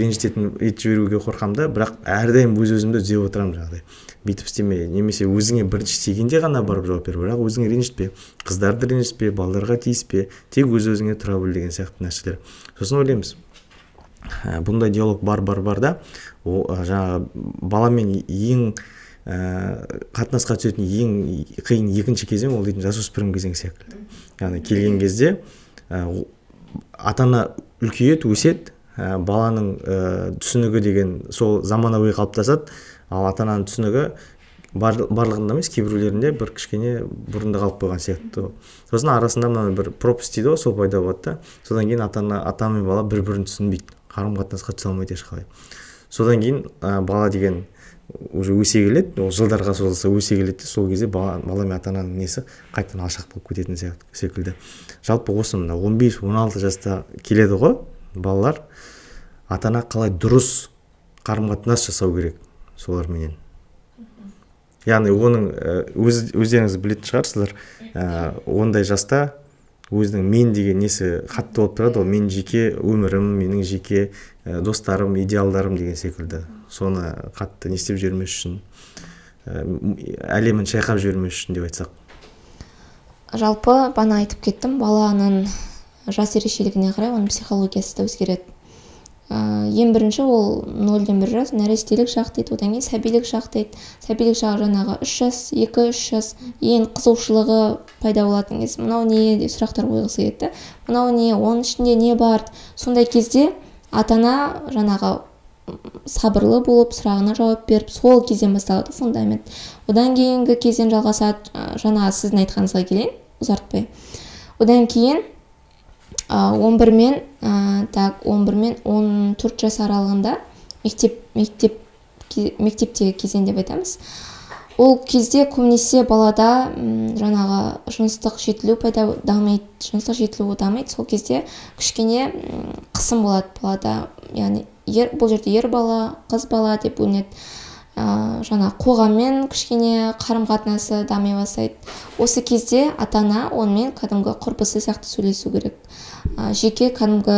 ренжітетін етіп жіберуге қорқамын да. Бірақ әрдайым өз өзімді түзеп отырамын, жаңағыдай бүйтіп істеме, немесе өзіңе бірінші тигенде ғана барып жауап бер, бірақ өзіңе ренжітпе, қыздарды ренжітпе, балаларға тиіспе, тек өз өзіңе тұра біл деген сияқты нәрселер. Сосын ойлаймыз, бұндай диалог бар бар бар да, о, жаңағы баламен ең қатынасқа түсетін ең қиын екінші кезең ол дейтін жасөспірім кезең секілді. Яғни келген кезде ата ана үлкейеді, өседі, баланың түсінігі деген сол заманауи қалыптасады. Ал ата ананың түсінігі барлығында емес, кейбіреулерінде бір кішкене бұрында қалып қойған сияқты. Сосын арасында мына бір пропасть дейді ғой, сол пайда болады да. Содан кейін ата ана, ата мен бала бір бірін түсінбейді, қарым қатынасқа түсе алмайды ешқалай. Содан кейін бала деген уже өсе келеді, ол жылдарға созылса өсе келеді де, сол кезде бала мен ата ананың несі қайтадан алшақ болып кететін секілді. Жалпы осы мына 15-16 жаста келеді ғой балалар, ата ана қалай дұрыс қарым қатынас жасау керек соларменен? Яғни оның өздеріңіз білетін шығарсыздар, ондай жаста өзінің мен деген несі қатты болып тұрады ғой, мен жеке өмірім, менің жеке достарым, идеалдарым деген секілді. Соны қатты не істеп жібермес үшін, әлемін шайқап жібермес үшін деп айтсақ. Жалпы бағана айтып кеттім, баланың жас ерекшелігіне қарай оның психологиясы да өзгереді. Ең бірінші ол 0-ден 1 жас нәрестелік шақ дейді, одан кейін сәбилік шақ дейді. Сәбилік шағы жаңағы 3 жас, 2-3 жас, ең қызығушылығы пайда болатын кез. Мынау не деп сұрақтар қойғысы келеді. Мынау не, оның ішінде не бар? Сондай кезде ата ана жаңағы сабырлы болып, сұрағына жауап беріп, сол кезден басталады фундамент. Одан кейінгі кезден жалғасады, жаңағы сіздің айтқаныңызға келейін, ұзартпай. Одан кейін 11 мен так 11 мен 14 жас аралығында мектептегі кезең деп айтамыз. Ол кезде көбінесе балада жаңағы жыныстық жетілу пайда дамиды, жыныстық жетілуі дамиды. Сол кезде кішкене қысым болады балада, яғни бұл жерде ер бала, қыз бала деп бөлінеді. Жаңа қоғаммен кішкене қарым-қатынасы дами бастайды. Осы кезде ата-ана онымен кәдімгі құрбысы сияқты сөйлесу керек. Жеке кәдімгі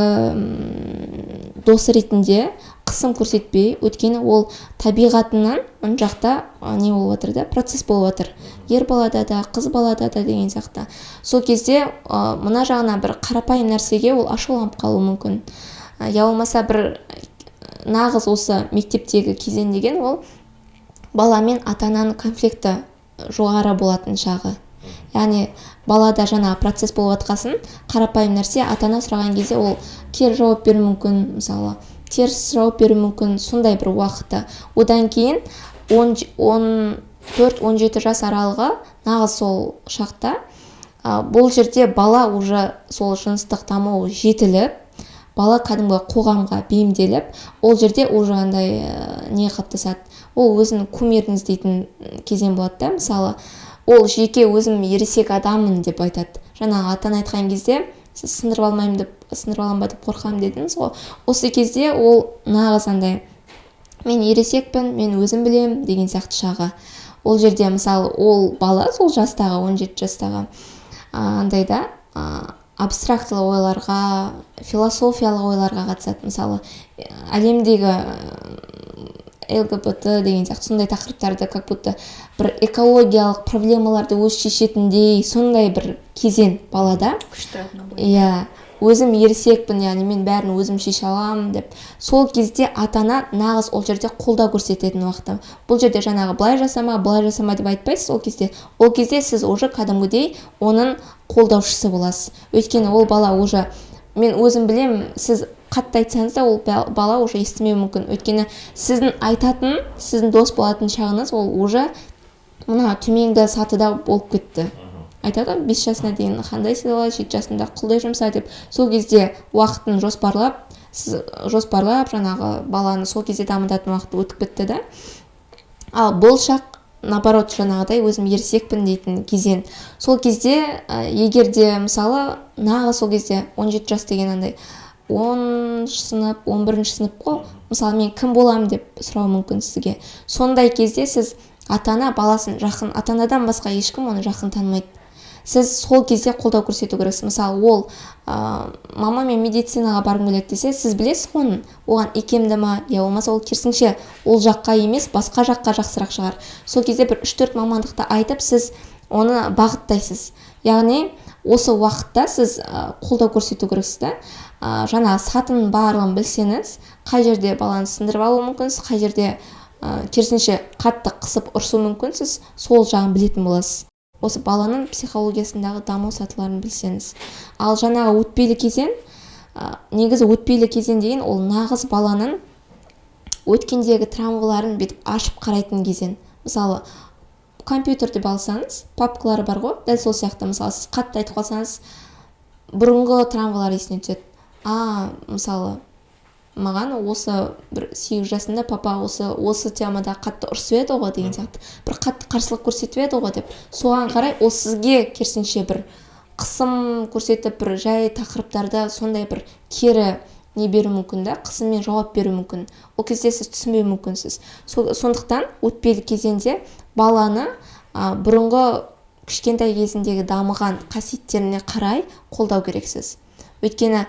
досы ретінде қысым көрсетпей, өйткені ол табиғатынан мына жақта не болып жатыр да, процесс болып жатыр. Ер балада да, қыз балада да деген сияқты. Сол кезде мына жағына бір қарапайым нәрсеге ол ашуланып қалуы мүмкін. Я болмаса бір нағыз осы мектептегі кезең деген ол бала мен ата-ананың конфликті жоғары болатын шағы. Яғни балада жаңа процесс болып жатқасын, қарапайым нәрсе ата-ана сұраған кезде ол кері жауап беруі мүмкін, мысалы, теріс жауап беруі мүмкін, сондай бір уақытта. Одан кейін 14-17 жас аралығы нағыз сол шақта, бұл жерде бала уже сол жыныстық дамуы жетіліп, бала кәдімгі қоғамға бейімделіп, ол жерде уже андай не қалыптасады. Ол өзінің кумирін іздейтін кезең болады да, мысалы, ол жеке өзім ересек адаммын деп айтады. Жаңағы ата-ана айтқан кезде сіз сындырып алмаймын деп, сындырып аламын ба деп қорқамын дедіңіз ғой. Осы кезде ол нағыз андай мен ересекпін, мен өзім білемін деген сияқты шағы. Ол жерде мысалы ол бала сол жастағы, 17 жастағы андай да абстрактылы ойларға, философиялық ойларға қатысады. Мысалы, әлемдегі ЛГБТ деген сияқты сондай тақырыптарды, как будто бір экологиялық проблемаларды өз шешетіндей сондай бір кезең балада. Күшті. Иә, өзім ересекпін, яғни мен бәрін өзім шеше аламын деп. Сол кезде ата-ана нағыз ол жерде қолдау көрсететін уақыты. Бұл жерде жаңағы былай жасама, былай жасама деп айтпайсыз ол кезде. Ол кезде сіз уже кәдімгідей оның қолдаушысы боласыз. Өйткені ол бала уже мен өзім білем, сіз қатты айтсаңыз да ол бала уже естімеуі мүмкін. Өйткені сіздің айтатын, сіздің дос болатын шағыңыз ол уже мына төменгі сатыда болып кетті. Айтады ғой, 5 жасына дейін қандай сыйла, 7 жасында құлдай жұмса деп. Сол кезде уақытын жоспарлап, сіз жоспарлап жаңағы баланы сол кезде дамытатын уақыт өтіп кетті да. Ал бұл шақ наоборот жаңағыдай өзім ересекпін дейтін кезең. Сол кезде егер де мысалы нағыз сол кезде 17 жас деген андай 14 10 сынып, 11 сынып қой. Мысалы, мен кім боламын деп сұрауы мүмкін сізге. Сондай кезде сіз ата-ана баласын жақын, ата-анадан басқа ешкім оны жақын танымайды. Сіз сол кезде қолдау көрсету керексіз. Мысалы, ол мама, мен медицинаға барғым келеді десе, сіз білесіз ғой оның оған икемді ма, я болмаса ол керісінше ол жаққа емес, басқа жаққа жақсырақ шығар. Сол кезде бір 3-4 мамандықты айтып, сіз оны бағыттайсыз. Яғни осы уақытта сіз қолдау көрсету керексіз да. Жаңа сатының барлығын білсеңіз, қай жерде баланы сындырып алуы мүмкінсіз, қай жерде керісінше қатты қысып ұрсу мүмкінсіз, сол жағын білетін боласыз. Осы баланың психологиясындағы даму сатыларын білсеңіз. Ал жаңағы өтпелі кезең, негізі өтпелі кезең деген ол нағыз баланың өткендегі травмаларын бүйтіп ашып қарайтын кезең. Мысалы, компьютер деп алсаңыз, папкалары бар ғой, дәл сол сияқты. Мысалы, сіз қатты айтып қалсаңыз, бұрынғы травмалар есіне түседі. Мысалы, маған осы бір 8 жасында папа осы темада қатты ұрсып еді ғой деген сияқты, бір қатты қарсылық көрсетіп еді ғой деп. Соған қарай ол сізге керісінше бір қысым көрсетіп, бір жай тақырыптарда сондай бір кері не беру мүмкін да, қысыммен жауап беру мүмкін. Ол кезде сіз түсінбеу мүмкінсіз. Сондықтан өтпелі кезеңде баланы бұрынғы кішкентай кезіндегі дамыған қасиеттеріне қарай қолдау керексіз. Өйткені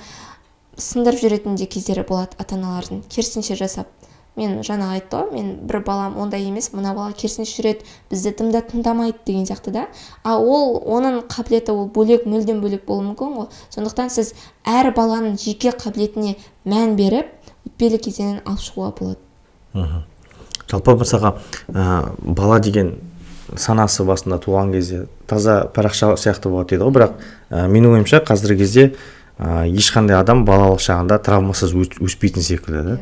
сындырып жүретін де кездері болады ата-аналардың, керісінше жасап. Мен жаңа айтты ғой, мен бір балам ондай емес, мына бала керісінше жүреді, бізді тымда тыңдамайды деген сияқты да. А ол оның қабілеті ол бөлек, мүлдем бөлек болуы мүмкін ғой. Сондықтан сіз әр баланың жеке қабілетіне мән беріп, өтпелі кезеңін алып шығуға болады. Жалпы мысалға, бала деген санасы басында туған кезде таза парақша сияқты болады дейді ғой, бірақ менің ойымша қазіргі кезде ешқандай адам балалық шағында травмасыз өспейтін секілді да.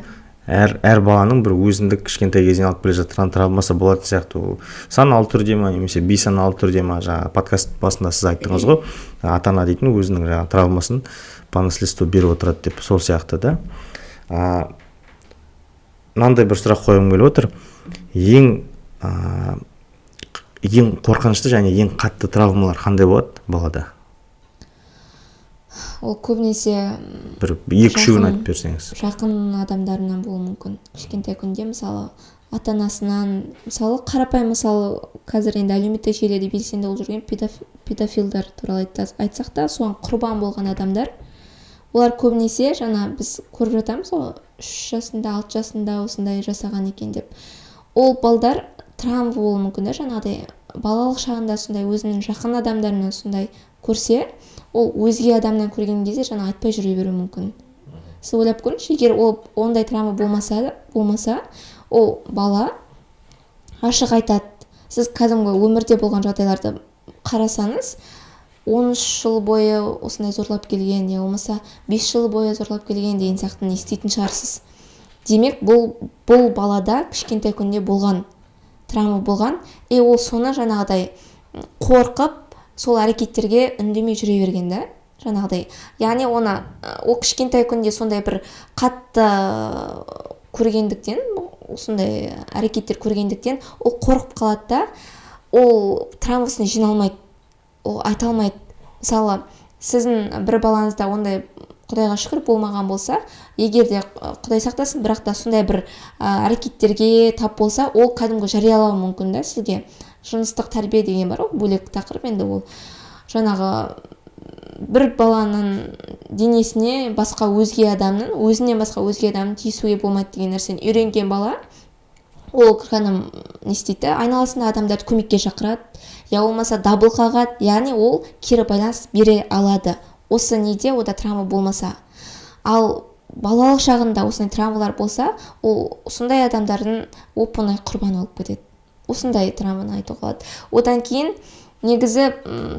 Әр баланың бір өзіндік кішкентай кезінен алып келе жатқан травмасы болатын сияқты. Ол саналы түрде ма, немесе бейсаналы түрде ма, жаңа подкаст басында сіз айттыңыз ғой, ата-ана дейтін өзінің жаңа травмасын по наследству беріп отырады деп, сол сияқты да. Мынандай бір сұрақ қойғым келіп отыр. Ең қорқынышты және ең қатты травмалар қандай болады балада? Ол көбінесе бір екі-үшеуін айтып берсеңіз. Жақын адамдарынан болуы мүмкін. Кішкентай күнде, мысалы, ата-анасынан, мысалы, қарапайым мысалы, қазір енді әлеуметтік желіде белсенді болып жүрген педофилдар туралы айтсақ та, соған құрбан болған адамдар, олар көбінесе жаңа біз көріп жатамыз ғой, 3 жасында, 6 жасында осындай жасаған екен деп. Ол балдар травма болуы мүмкін да, жаңағыдай балалық шағында сондай өзінің жақын адамдарынан сондай көрсе, ол өзге адамнан көрген кезде жаңа айтпай жүре беруі мүмкін. Сіз ойлап көріңізші, егер ол ондай травма болмаса, ол бала ашық айтады. Сіз кәдімгі өмірде болған жағдайларды қарасаңыз, 13 жыл бойы осындай зорлап келген, я болмаса 5 жыл бойы зорлап келген деген сияқтыны еститін шығарсыз. Демек, бұл балада кішкентай күнде болған травма болған, и ол соны жаңағыдай қорқып, сол әрекеттерге үндемей жүре берген да, жаңағыдай. Яғни оны ол кішкентай күнде сондай бір қатты көргендіктен, осындай әрекеттер көргендіктен, ол қорқып қалады да, ол травмасын жинай алмайды, ол айта алмайды. Мысалы, сіздің бір балаңызда ондай Құдайға шүкір болмаған болса, егер де Құдай сақтасын, бірақ та сондай бір әрекеттерге тап болса, ол кәдімгі жариялауы мүмкін да сізге. Жыныстық тәрбие деген бар ғой, бөлек тақырып енді ол. Жаңағы бір баланың денесіне басқа өзге адамның, өзінен басқа өзге адамның тиісуге болмайды деген нәрсені үйренген бала, ол кәдімгі не істейді, айналасында адамдарды көмекке шақырады, я болмаса дабыл қағады, яғни ол кері байланыс бере алады. Осы неде ода травма болмаса. Ал балалық шағында осындай травмалар болса, ол сондай адамдардың оп-оңай құрбаны болып кетеді. Осындай травманы айтуға болады. Одан кейін негізі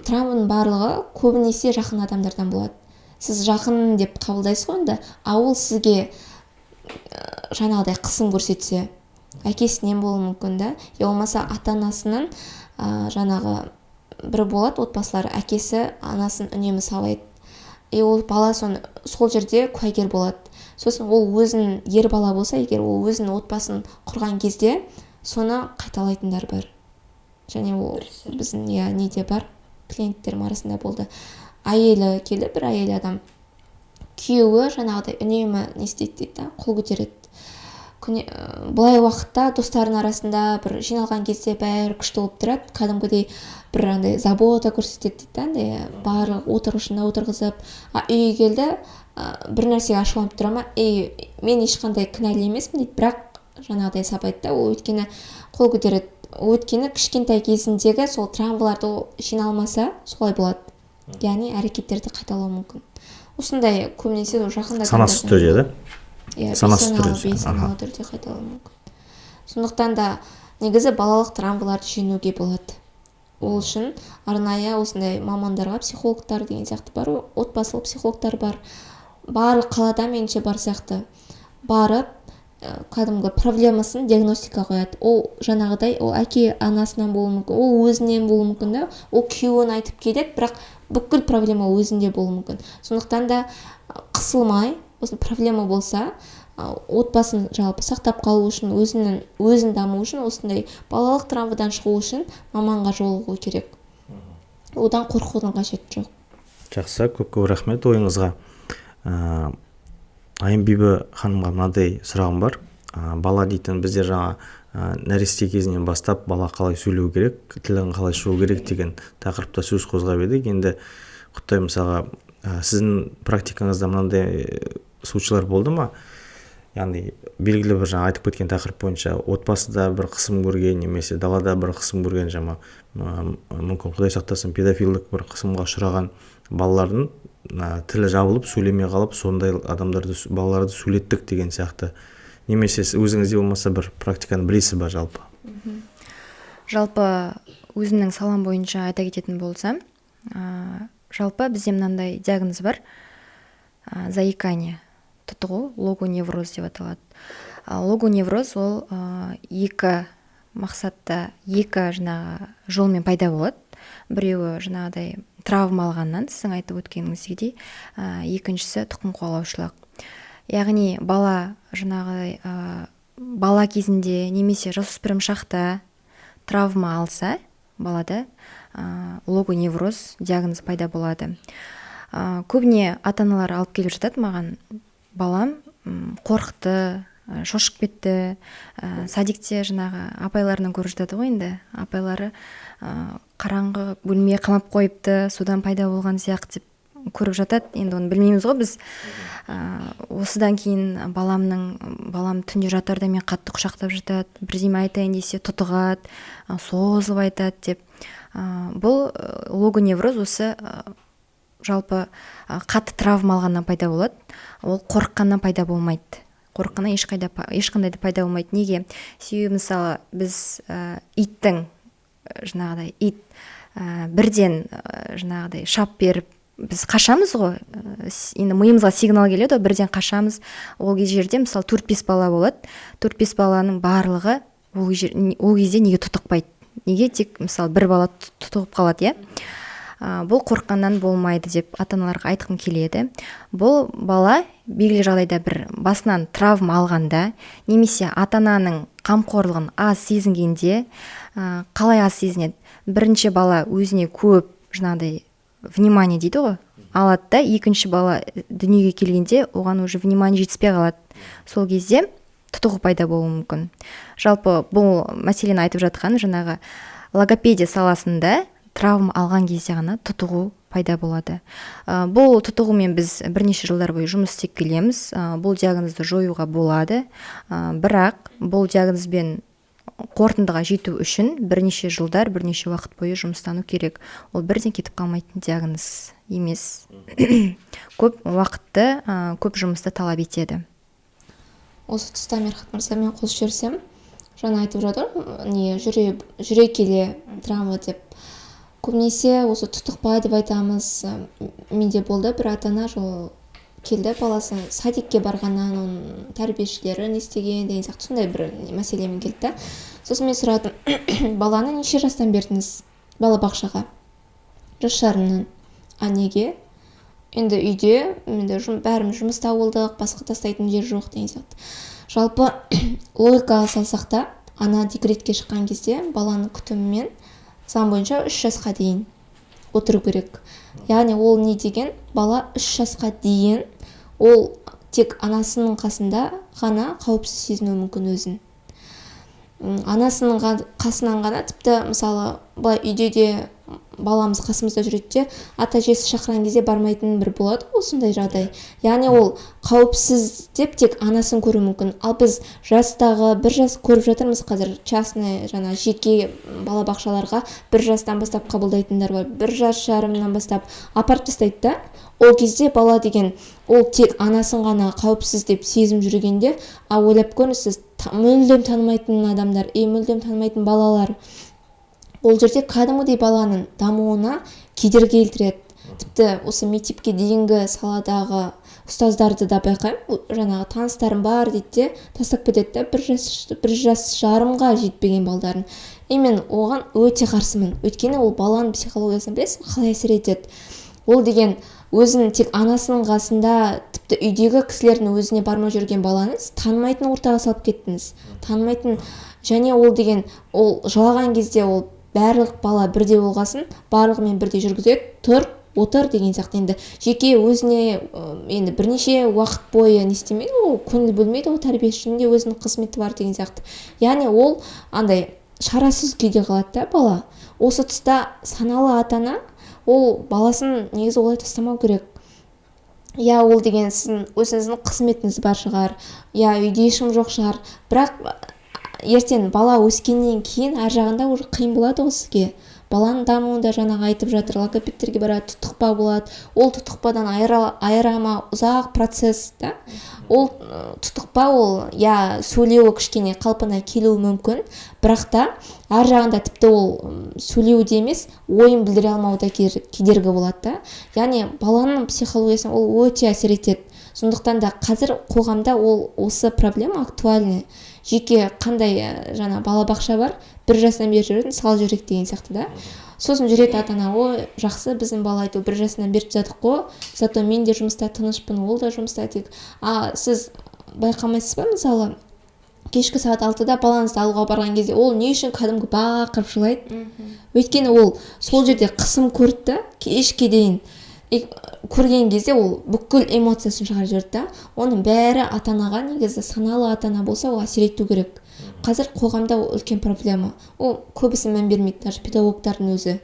травманың барлығы көбінесе жақын адамдардан болады. Сіз жақын деп қабылдайсыз ғой енді, а ол сізге жаңағыдай қысым көрсетсе, әкесінен болуы мүмкін да, я болмаса ата-анасының жаңағы бір болады отбасылар, әкесі анасын үнемі сабайды. И ол бала сол жерде куәгер болады. Сосын ол өзін ер бала болса, егер ол өзінің отбасын құрған кезде соны қайталайтындар бар. Және ол біздің неде бар, клиенттерім арасында болды. Әйелі келді, бір әйел адам. Күйеуі жаңағыдай үнемі не істейді дейді да, қол көтереді. Күне, былай уақытта достарының арасында бір жиналған кезде бәрі күшті болып тұрады, кәдімгідей бір андай забота көрсетеді дейді да, андай барлық отырғышына отырғызып. А үйге келді, бір нәрсеге ашуланып тұра ма, ей, мен ешқандай кінәлі емеспін дейді, бірақ жаңағыдай сабайды да ол, өйткені қол көтереді. Өйткені кішкентай кезіндегі сол травмаларды ол жиналмаса алмаса, солай болады, яғни әрекеттерді қайталауы мүмкін. Осындай көбінесе жақын санасыз түрде да. Иә, санасыз түрде, бейсаналы түрде қайталауы мүмкін. Сондықтан да негізі балалық травмаларды жеңуге болады. Ол үшін арнайы осындай мамандарға, психологтар деген сияқты бар, отбасылық психологтар бар, барлық қалада меніңше бар сияқты. Барып кәдімгі проблемасын диагностика қояды. Ол жаңағыдай, ол әке анасынан болуы мүмкін, ол өзінен болуы мүмкін да, ол күйеуін айтып келеді, бірақ бүкіл проблема өзінде болуы мүмкін. Сондықтан да қысылмай, осы проблема болса, отбасын жалпы сақтап қалу үшін, өзінің өзін даму үшін, осындай балалық травмадан шығу үшін маманға жолығу керек. Одан қорқудың қажеті жоқ. Жақсы, көп көп рахмет ойыңызға. Айымбибі ханымға мынадай сұрағым бар. Бала дейтін біздер жаңа нәресте кезінен бастап бала қалай сөйлеу керек, тілін қалай шығу керек деген тақырыпта сөз қозғап едік. Енді құттай, мысалға, сіздің практикаңызда мынандай случайлар болды ма? Яғни белгілі бір жаңа айтып кеткен тақырып бойынша отбасыда бір қысым көрген немесе далада бір қысым көрген, жаңа мүмкін, құдай сақтасын, педофилдік бір қысымға ұшыраған балалардың тілі жабылып, сөйлемей қалып, сондай адамдарды, балаларды сөйлеттік деген сияқты, немесе өзіңізде болмаса бір практиканы білесіз ба жалпы? Жалпы өзімнің салам бойынша айта кететін болсам, жалпы бізде мынандай диагноз бар, заикание, тұтығу, логоневроз деп аталады. Логоневроз ол екі мақсатта, екі жаңағы жолмен пайда болады. Біреуі жаңағыдай травма алғаннан, сіздің айтып өткеніңіздей, екіншісі тұқым қуалаушылық. Яғни бала жаңағыдай бала кезінде немесе жасөспірім шақта травма алса, балада логоневроз диагнозы пайда болады. Көбіне ата-аналар алып келіп жатады маған: балам қорықты, шошып кетті, садикте жаңағы апайларынан көріп жатады ғой енді, апайлары қараңғы бөлмеге қамап қойыпты, содан пайда болған сияқты деп көріп жатады. Енді оны білмейміз ғой біз. Осыдан кейін балам түнде жатарда мен қатты құшақтап жатады, бірдеме айтайын десе тұтығады, созылып айтады деп. Бұл логоневроз осы жалпы қатты травма алғаннан пайда болады. Ол қорыққаннан пайда болмайды. Қорыққаннан ешқандай да пайда болмайды. Неге? Себебі мысалы біз иттің жаңағыдай ит бірден жаңағыдай шап беріп біз қашамыз ғой, енді миымызға сигнал келеді ғой, бірден қашамыз. Ол жерде мысалы 4-5 бала болады. 4-5 баланың барлығы ол кезде неге тұтықпайды? Неге тек мысалы бір бала тұтығып қалады, иә? Бұл қорыққаннан болмайды деп ата-аналарға айтқым келеді. Бұл бала белгілі жағдайда бір басынан травма алғанда немесе ата-ананың қамқорлығын аз сезінгенде, қалай аз сезінеді? Бірінші бала өзіне көп жаңағыдай внимание дейді ғой, алады да, екінші бала дүниеге келгенде оған уже внимание жетіспей қалады. Сол кезде тұтығу пайда болуы мүмкін. Жалпы бұл мәселені айтып жатқан жаңағы логопедия саласында травма алған кезде ғана тұтығу пайда болады. Бұл тұтығумен біз бірнеше жылдар бойы жұмыс істеп келеміз. Бұл диагнозды жоюға болады. Бірақ бұл диагнозбен қорытындыға жету үшін бірнеше жылдар, бірнеше уақыт бойы жұмыстану керек. Ол бірден кетіп қалмайтын диагноз емес. Көп уақытты, көп жұмысты талап етеді. Осы тұста Мерхат мырза, мен қосып жіберсем, жаңа айтып жатыр, не жүре келе травма деп. Көбінесе осы тұтықпа деп айтамыз. Менде болды бір ата-ана жол келді, баласы садикке барғаннан оның тәрбиешілері не істеген деген сияқты сондай бір мәселемен келді да. Сосын мен сұрадым, баланы неше жастан бердіңіз балабақшаға? Жас жарымнан. А неге? Енді үйде, енді бәріміз жұмыста болдық, басқа тастайтын жер жоқ деген сияқты. Жалпы логикаға салсақ та, ана декретке шыққан кезде баланың күтімімен заң бойынша 3 жасқа дейін отыру керек. Яғни ол не деген? Бала 3 жасқа дейін Ол тек анасының қасында ғана қауіпсіз сезінуі мүмкін өзін. Анасының қасынан ғана, тіпті мысалы былай үйде де баламыз қасымызда жүреді де, ата әжесі шақырған кезде бармайтын бір болады ғой осындай жағдай. Яғни ол қауіпсіз деп тек анасын көруі мүмкін. Ал біз жастағы бір жас көріп жатырмыз қазір, частный жаңа жеке балабақшаларға 1 жастан бастап қабылдайтындар бар, 1 жас жарымнан бастап апарып тастайды да. Ол кезде бала деген ол тек анасын ғана қауіпсіз деп сезім жүргенде, а ойлап көріңіз, сіз мүлдем танымайтын адамдар, мүлдем танымайтын балалар, ол жерде кәдімгідей баланың дамуына кедергі келтіреді. Тіпті осы мектепке дейінгі саладағы ұстаздарды да байқаймын, жаңағы таныстарым бар дейді де тастап кетеді да, 1 жас жарымға жетпеген балдарын. И мен оған өте қарсымын, өйткені ол баланың психологиясын білесіз қалай әсер етеді. Ол деген өзін тек анасының қасында, тіпті үйдегі кісілердің өзіне бармай жүрген баланы сіз танымайтын ортаға салып кеттіңіз, танымайтын. Және ол деген ол жылаған кезде ол барлық бала бірдей болғасын барлығымен бірдей жүргізеді, тұр, отыр деген сияқты. Енді жеке өзіне енді бірнеше уақыт бойы не істемейді, ол көңіл бөлмейді, ол тәрбиешінің де өзінің қызметі бар деген сияқты. Яғни ол андай шарасыз күйде қалады да бала. Осы тұста саналы ата-ана ол баласын негізі олай тастамау керек. Я ол деген сіздің өзіңіздің қызметіңіз бар шығар, я үйде ешкім жоқ шығар, бірақ ертең бала өскеннен кейін ар жағында уже қиын болады ғой сізге. Баланың дамуында жаңағы айтып жатыр, логопедтерге барады, тұтықпа болады. Ол тұтықпадан айырама ұзақ процесс да. Ол тұтықпа, ол я сөйлеуі кішкене қалпына келуі мүмкін, бірақ та ар жағында тіпті ол сөйлеуі де емес, ойын білдіре алмауы да кедергі болады да. Яғни баланың психологиясына ол өте әсер етеді. Сондықтан да қазір қоғамда ол осы проблема актуальны. Жеке қандай жаңа балабақша бар, 1 жастан бері жүретін, сал жүрек деген сияқты да. Сосын жүреді ата-ана, ой, жақсы біздің бала айту 1 жасынан беріп тастадық қой, зато мен де жұмыста тынышпын, ол да жұмыста тек. А сіз байқамайсыз ба, мысалы кешкі сағат 6-да балаңызды алуға барған кезде ол не үшін кәдімгі бақырып жылайды? Өйткені ол сол жерде қысым көрді да, кешке дейін көрген кезде ол бүкіл эмоциясын шығарып жіберді да. Оның бәрі ата-анаға, негізі саналы ата-ана болса ол әсер ету керек. Қазір қоғамда ол үлкен проблема. Ол көбісі мән бермейді, даже педагогтардың өзі.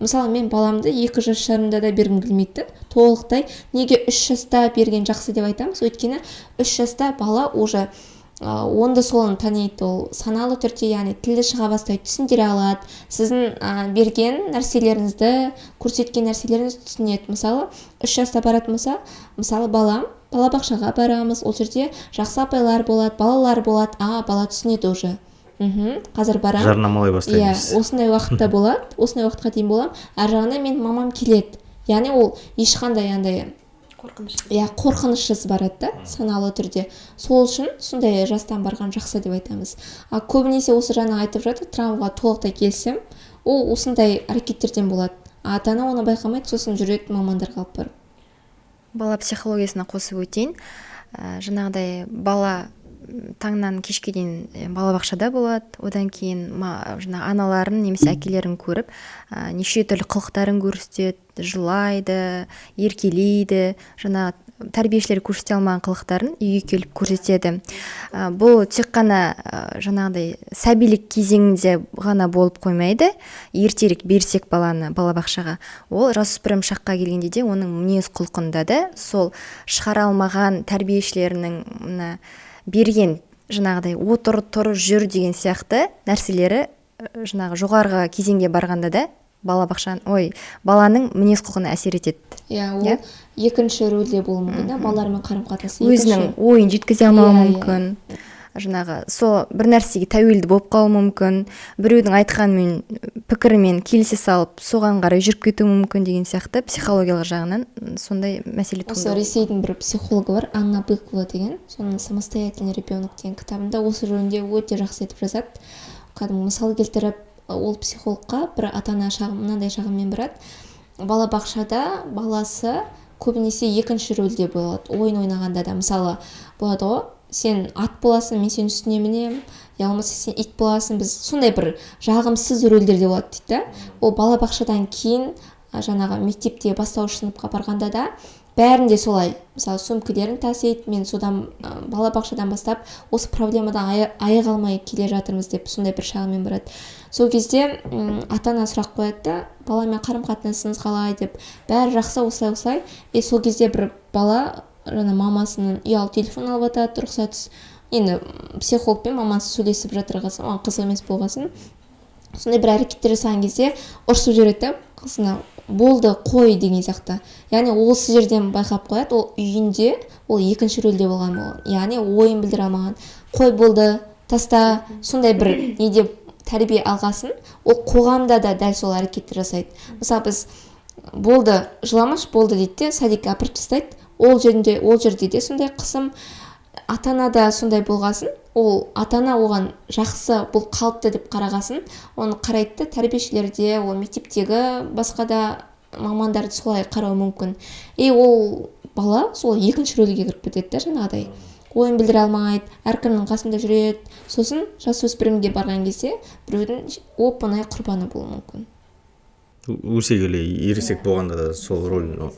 Мысалы мен баламды 2 жас жарымда да бергім келмейді толықтай. Неге 3 жаста берген жақсы деп айтамыз? Өйткені 3 жаста бала уже онды солын таниды, ол саналы түрде, яғни тілі шыға бастайды, түсіндіре алады, сіздің берген нәрселеріңізді, көрсеткен нәрселеріңізді түсінеді. Мысалы 3 жаста баратын болса, мысалы балам балабақшаға барамыз, ол жерде жақсы апайлар болады, балалар болады, бала түсінеді уже. Қазір барам. Жарнамалай бастаймыз. Иә, осындай уақытта болады, осындай уақытқа дейін боламын. Ар жағында мен мамам келеді. Яғни ол ешқандай андай иә, қорқынышсыз барады да, саналы түрде. Сол үшін сондай жастан барған жақсы деп айтамыз. А көбінесе осы жаңа айтып жатыр, травмаға толықтай келісемін. Ол осындай әрекеттерден болады. Ата-ана оны байқамайды, сосын жүреді мамандарға алып барып. Бала психологиясына қосып өтейін. Жаңағыдай бала таңнан кешке дейін балабақшада болады. Одан кейін жаңа аналарын немесе әкелерін көріп, неше түрлі қылықтарын көрсетеді, жылайды, еркелейді, жаңа тәрбиешілер көрсете алмаған қылықтарын үйге келіп көрсетеді. Бұл тек қана жаңағыдай сәбилік кезеңінде ғана болып қоймайды. Ертерек берсек баланы балабақшаға, ол жасөспірім шаққа келгенде де оның мінез құлқында да сол шығара алмаған тәрбиешілерінің мына берген жаңағыдай отыр, тұр, жүр деген сияқты нәрселері жаңағы жоғарғы кезеңге барғанда да баланың мінез құлқына әсер етеді. Иә, ол екінші рөлде болуы мүмкін да, балалармен қарым-қатынасы. Өзінің ойын жеткізе алмауы мүмкін. Жаңағы сол бір нәрсеге тәуелді болып қалуы мүмкін, біреудің айтқанымен, пікірімен келісе салып, соған қарай жүріп кетуі мүмкін деген сияқты психологиялық жағынан сондай мәселе туындайды. Осы Ресейдің бір психологы бар, Анна Быкова деген, соның «Самостоятельный ребенок» деген кітабында осы жөнінде өте жақсы етіп жазады. Кәдімгі мысал келтіріп, ол психологқа бір ата-ана мынандай шағыммен барады. Балабақшада баласы көбінесе екінші рөлде болады, ойын ойнағанда да. Мысалы болады ғой, сен ат боласың, мен сенің үстіне мінемін, я болмаса сен ит боласың, біз сондай бір жағымсыз рөлдерде болады дейді да. Ол балабақшадан кейін жаңағы мектепте бастауыш сыныпқа барғанда да Бәрінде солай. Мысалы, сөмкелерін тасиды, мен содан балабақшадан бастап осы проблемадан айыға алмай келе жатырмыз деп сондай бір шағыммен барады. Сол кезде ата-ана сұрақ қояды да, баламен қарым-қатынасыңыз қалай деп, бәрі жақсы, осылай осылай. И сол кезде бір бала жаңа мамасының ұялы телефон алып жатады, рұқсатсыз. Енді психологпен мамасы сөйлесіп жатырғасын, оған қызық емес болғасын, сондай бір әрекеттер жасаған кезде ұрсып жібереді да қызына, болды, қой деген сияқты. Яғни осы жерден байқап қояды, ол үйінде ол екінші рөлде болған, яғни ойын білдіре алмаған, қой, болды, таста, сондай бір неде тәрбие алғасын, ол қоғамда да дәл сол әрекетті жасайды. Мысалы, біз болды, жыламашы, болды дейді де, садикке апарып тастайды. Ол жерде, ол жерде де сондай қысым, ата-ана да сондай болғасын, ол ата-ана оған жақсы, бұл қалыпты деп қарағасын, оны қарайды да, тәрбиешілер де, ол мектептегі басқа да мамандар солай қарауы мүмкін. И ол бала сол екінші рөлге кіріп кетеді да, жаңағыдай ойын білдіре алмайды, әркімнің қасында жүреді. Сосын жасөспірімге барған кезде біреудің оп-оңай құрбаны болуы мүмкін. Өсе келе ересек болғанда да сол рөлін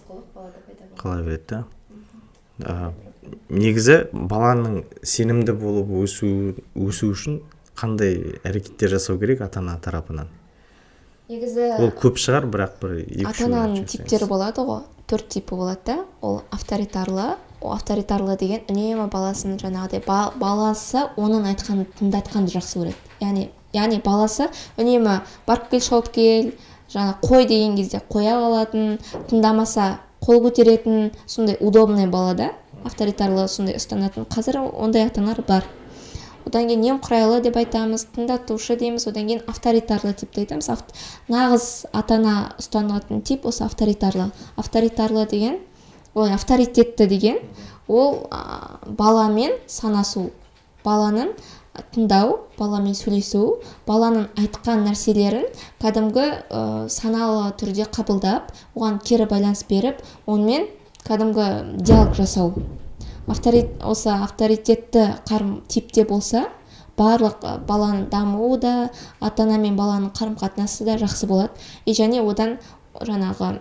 қала береді да. Негізі баланың сенімді болып өсу үшін қандай әрекеттер жасау керек ата-ана тарапынан? Негізі ол көп шығар, бірақ бір екі ата-ананың типтері болады ғой, 4 типі болады да. Ол авторитарлы. Ол авторитарлы деген үнемі баласын жаңағыдай баласы оның айтқанын тыңдатқанды жақсы көреді. Яғни баласы үнемі барып кел, шауып кел, жаңа қой деген кезде қоя қалатын, тыңдамаса қол көтеретін, сондай удобный бала да, авторитарлы сондай ұстанатын. Қазір ондай ата-аналар бар. Одан кейін немқұрайлы деп айтамыз, тыңдатушы дейміз, одан кейін авторитарлы типті айтамыз. Нағыз ата-ана ұстанатын тип осы авторитарлы. Авторитарлы деген, ой, авторитетті деген, ол баламен санасу, баланың тыңдау, баламен сөйлесу, баланың айтқан нәрселерін кәдімгі саналы түрде қабылдап, оған кері байланыс беріп, онымен кәдімгі диалог жасау. Осы авторитетті қарым типте болса, барлық баланың дамуы да, ата-ана мен баланың қарым-қатынасы да жақсы болады. И және одан жаңағы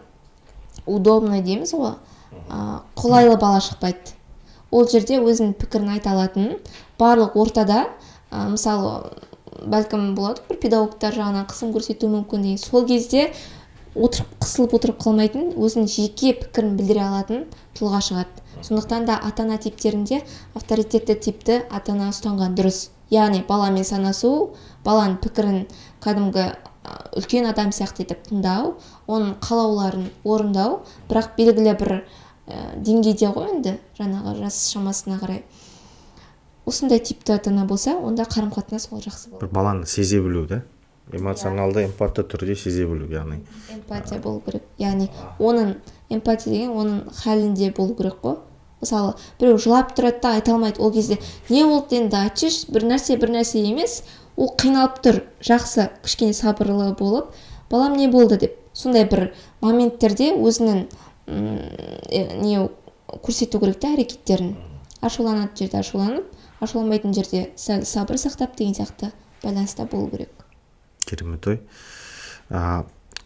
удобный дейміз ғой, қолайлы бала шықпайды. Ол жерде өзінің пікірін айта алатын, барлық ортада, мысалы, бәлкім болады бір педагогтар жағынан қысым көрсетуі мүмкін деген, сол кезде отырып, қысылып отырып қалмайтын, өзінің жеке пікірін білдіре алатын тұлға шығады. Сондықтан да ата-ана типтерінде авторитетті типті ата-ана ұстанған дұрыс. Яғни баламен санасу, баланың пікірін кәдімгі үлкен адам сияқты етіп тыңдау, оның қалауларын орындау, бірақ белгілі бір деңгейде ғой енді, жаңағы жас шамасына қарай. Осындай типті ата-ана болса, онда қарым-қатынас ол жақсы болады. Бір баланы сезе білу да, эмоционалды, эмпатты түрде сезе білу, яғни эмпатия болу керек. Яғни оның эмпатия деген оның халінде болу керек қой. Мысалы, біреу жылап тұрады да айта алмайды, ол кезде не болды енді, айтшы, бір нәрсе, бір нәрсе емес, ол қиналып тұр, жақсы, кішкене сабырлы болып, балам не болды деп, сондай бір моменттерде өзінің не көрсету керек те әрекеттерін. Ашуланатын жерде ашуланып, ашуланбайтын жерде сәл сабыр сақтап деген сияқты байланыста болу керек. Керемет ой.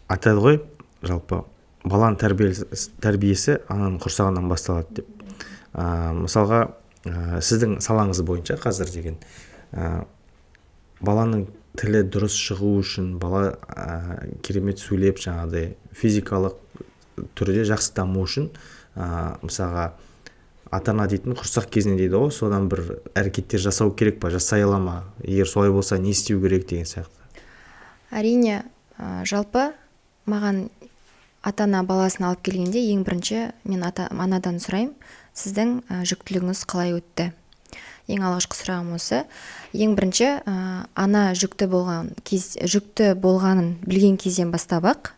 Айтады ғой, жалпы баланың тәрбиесі ананың құрсағынан басталады деп. Мысалға, сіздің салаңыз бойынша қазір деген баланың тілі дұрыс шығу үшін, бала керемет сөйлеп, жаңағыдай физикалық түрде жақсы даму үшін, мысалға, ата-ана дейтін құрсақ кезінде дейді ғой, содан бір әрекеттер жасау керек па, жасай ала ма? Егер солай болса, не істеу керек деген сияқты. Әрине, жалпы маған ата-ана баласын алып келгенде ең бірінші мен анадан сұраймын, сіздің жүктілігіңіз қалай өтті? Ең алғашқы сұрағым осы. Ең бірінші ана жүкті болған кез, жүкті болғанын білген кезден бастап-ақ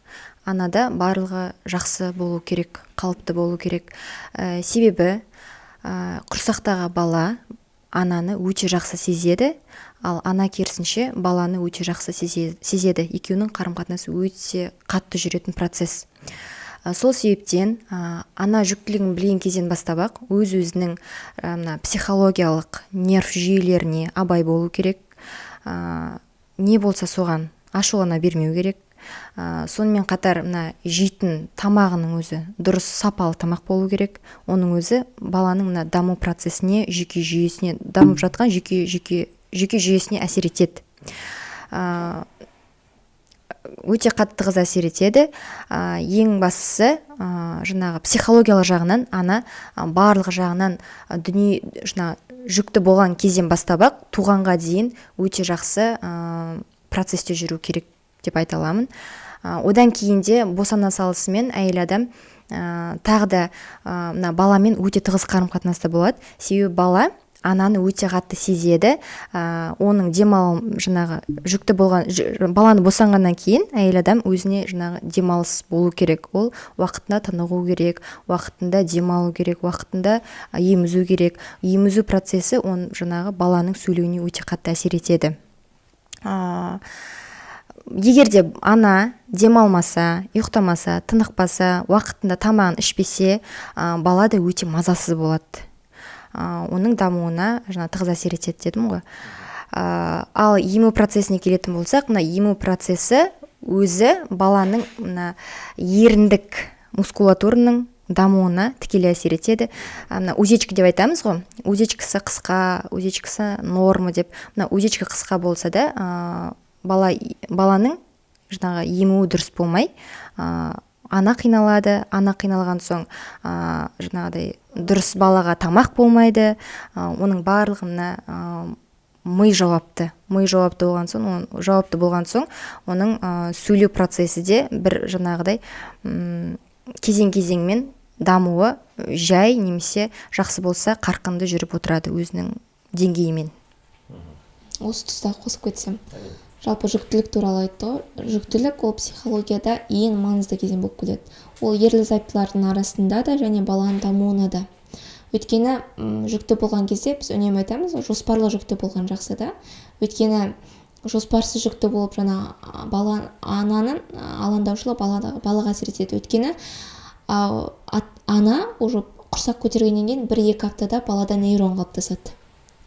анада барлығы жақсы болу керек, қалыпты болу керек. Себебі құрсақтағы бала ананы өте жақсы сезеді, ал ана керісінше баланы өте жақсы сезеді. Екеуінің қарым-қатынасы өте қатты жүретін процесс. Сол себептен ана жүктілігін білген кезден бастап-ақ өз-өзінің мына психологиялық нерв жүйелеріне абай болу керек. Не болса соған ашулана бермеу керек. Сонымен қатар мына жейтін тамағының өзі дұрыс, сапалы тамақ болу керек. Оның өзі баланың мына даму процесіне, жүйке жүйесіне, дамып жатқан жүйке жүйесіне әсер етеді. Өте қатты тығыз әсер етеді. Ең бастысы, жаңағы психологиялық жағынан ана барлық жағынан дүние жаңа жүкті болған кезден бастап ақ туғанға дейін өте жақсы процесте жүру керек деп айта аламын. Одан кейін де босана салысымен әйел адам тағы да мына баламен өте тығыз қарым қатынаста болады. Себебі бала ананы өте қатты сезеді. Оның демал, жаңағы жүкті болған баланы босанғаннан кейін әйел адам өзіне жаңағы демалыс болу керек. Ол уақытында тынығу керек, уақытында демалу керек, уақытында емізу керек. Емізу процесі оның жаңағы баланың сөйлеуіне өте қатты әсер етеді. Егер де ана демалмаса, ұйықтамаса, тынықпаса, уақытында тамағын ішпесе, бала да өте мазасыз болады. Оның дамуына жаңа тығыз әсер етеді дедім ғой. Ал ему процесіне келетін болсақ, мына ему процесі өзі баланың мына еріндік мускулатураның дамуына тікелей әсер етеді. Мына узечка деп айтамыз ғой, узечкасы қысқа, узечкасы норма деп. Мына узечка қысқа болса да, баланың жаңағы емуі дұрыс болмай, ана қиналады. Ана қиналған соң, жаңағыдай дұрыс балаға тамақ болмайды. Оның барлығы мына ми жауапты. Ми жауапты болған соң, жауапты болған соң, оның сөйлеу процесі де бір жаңағыдай кезең-кезеңмен дамуы жай немесе жақсы болса қарқынды жүріп отырады өзінің деңгейімен. Осы тұста қосып кетсем, жалпы жүктілік туралы айтты ғой. Жүктілік ол психологияда ең маңызды кезең болып келеді. Ол ерлі зайыптылардың арасында да және баланың дамуына да. Өйткені жүкті болған кезде біз үнемі айтамыз, жоспарлы жүкті болған жақсы да. Өйткені жоспарсыз жүкті болып жаңа бала, ананың алаңдаушылығы балаға әсер етеді. Өйткені ана уже құрсақ көтергеннен кейін 1-2 аптада балада нейрон қалыптасады.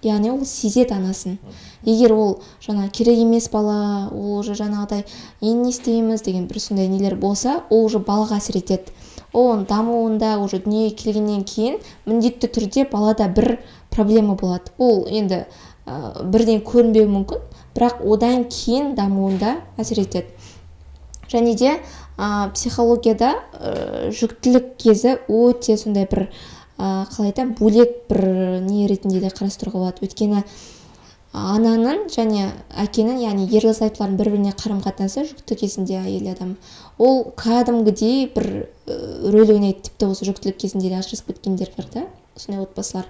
Яғни ол сезеді анасын. Егер ол жаңа керек емес бала, ол уже жаңағыдай енді не істейміз деген бір сондай нелер болса, ол уже балаға әсер етеді. Ол оның дамуында уже дүниеге келгеннен кейін міндетті түрде балада бір проблема болады. Ол енді бірден көрінбеуі мүмкін, бірақ одан кейін дамуында әсер етеді. Және де психологияда жүктілік кезі өте сондай бір, қалай айтамын, бөлек бір не ретінде де қарастыруға болады. Өйткені ананың және әкенің, яғни ерлі зайыптылардың бір-біріне қарым-қатынасы жүкті кезінде әйел адам, ол кәдімгідей бір рөл ойнайды. Тіпті осы жүктілік кезінде де ажырасып кеткендер бар да, сондай отбасылар.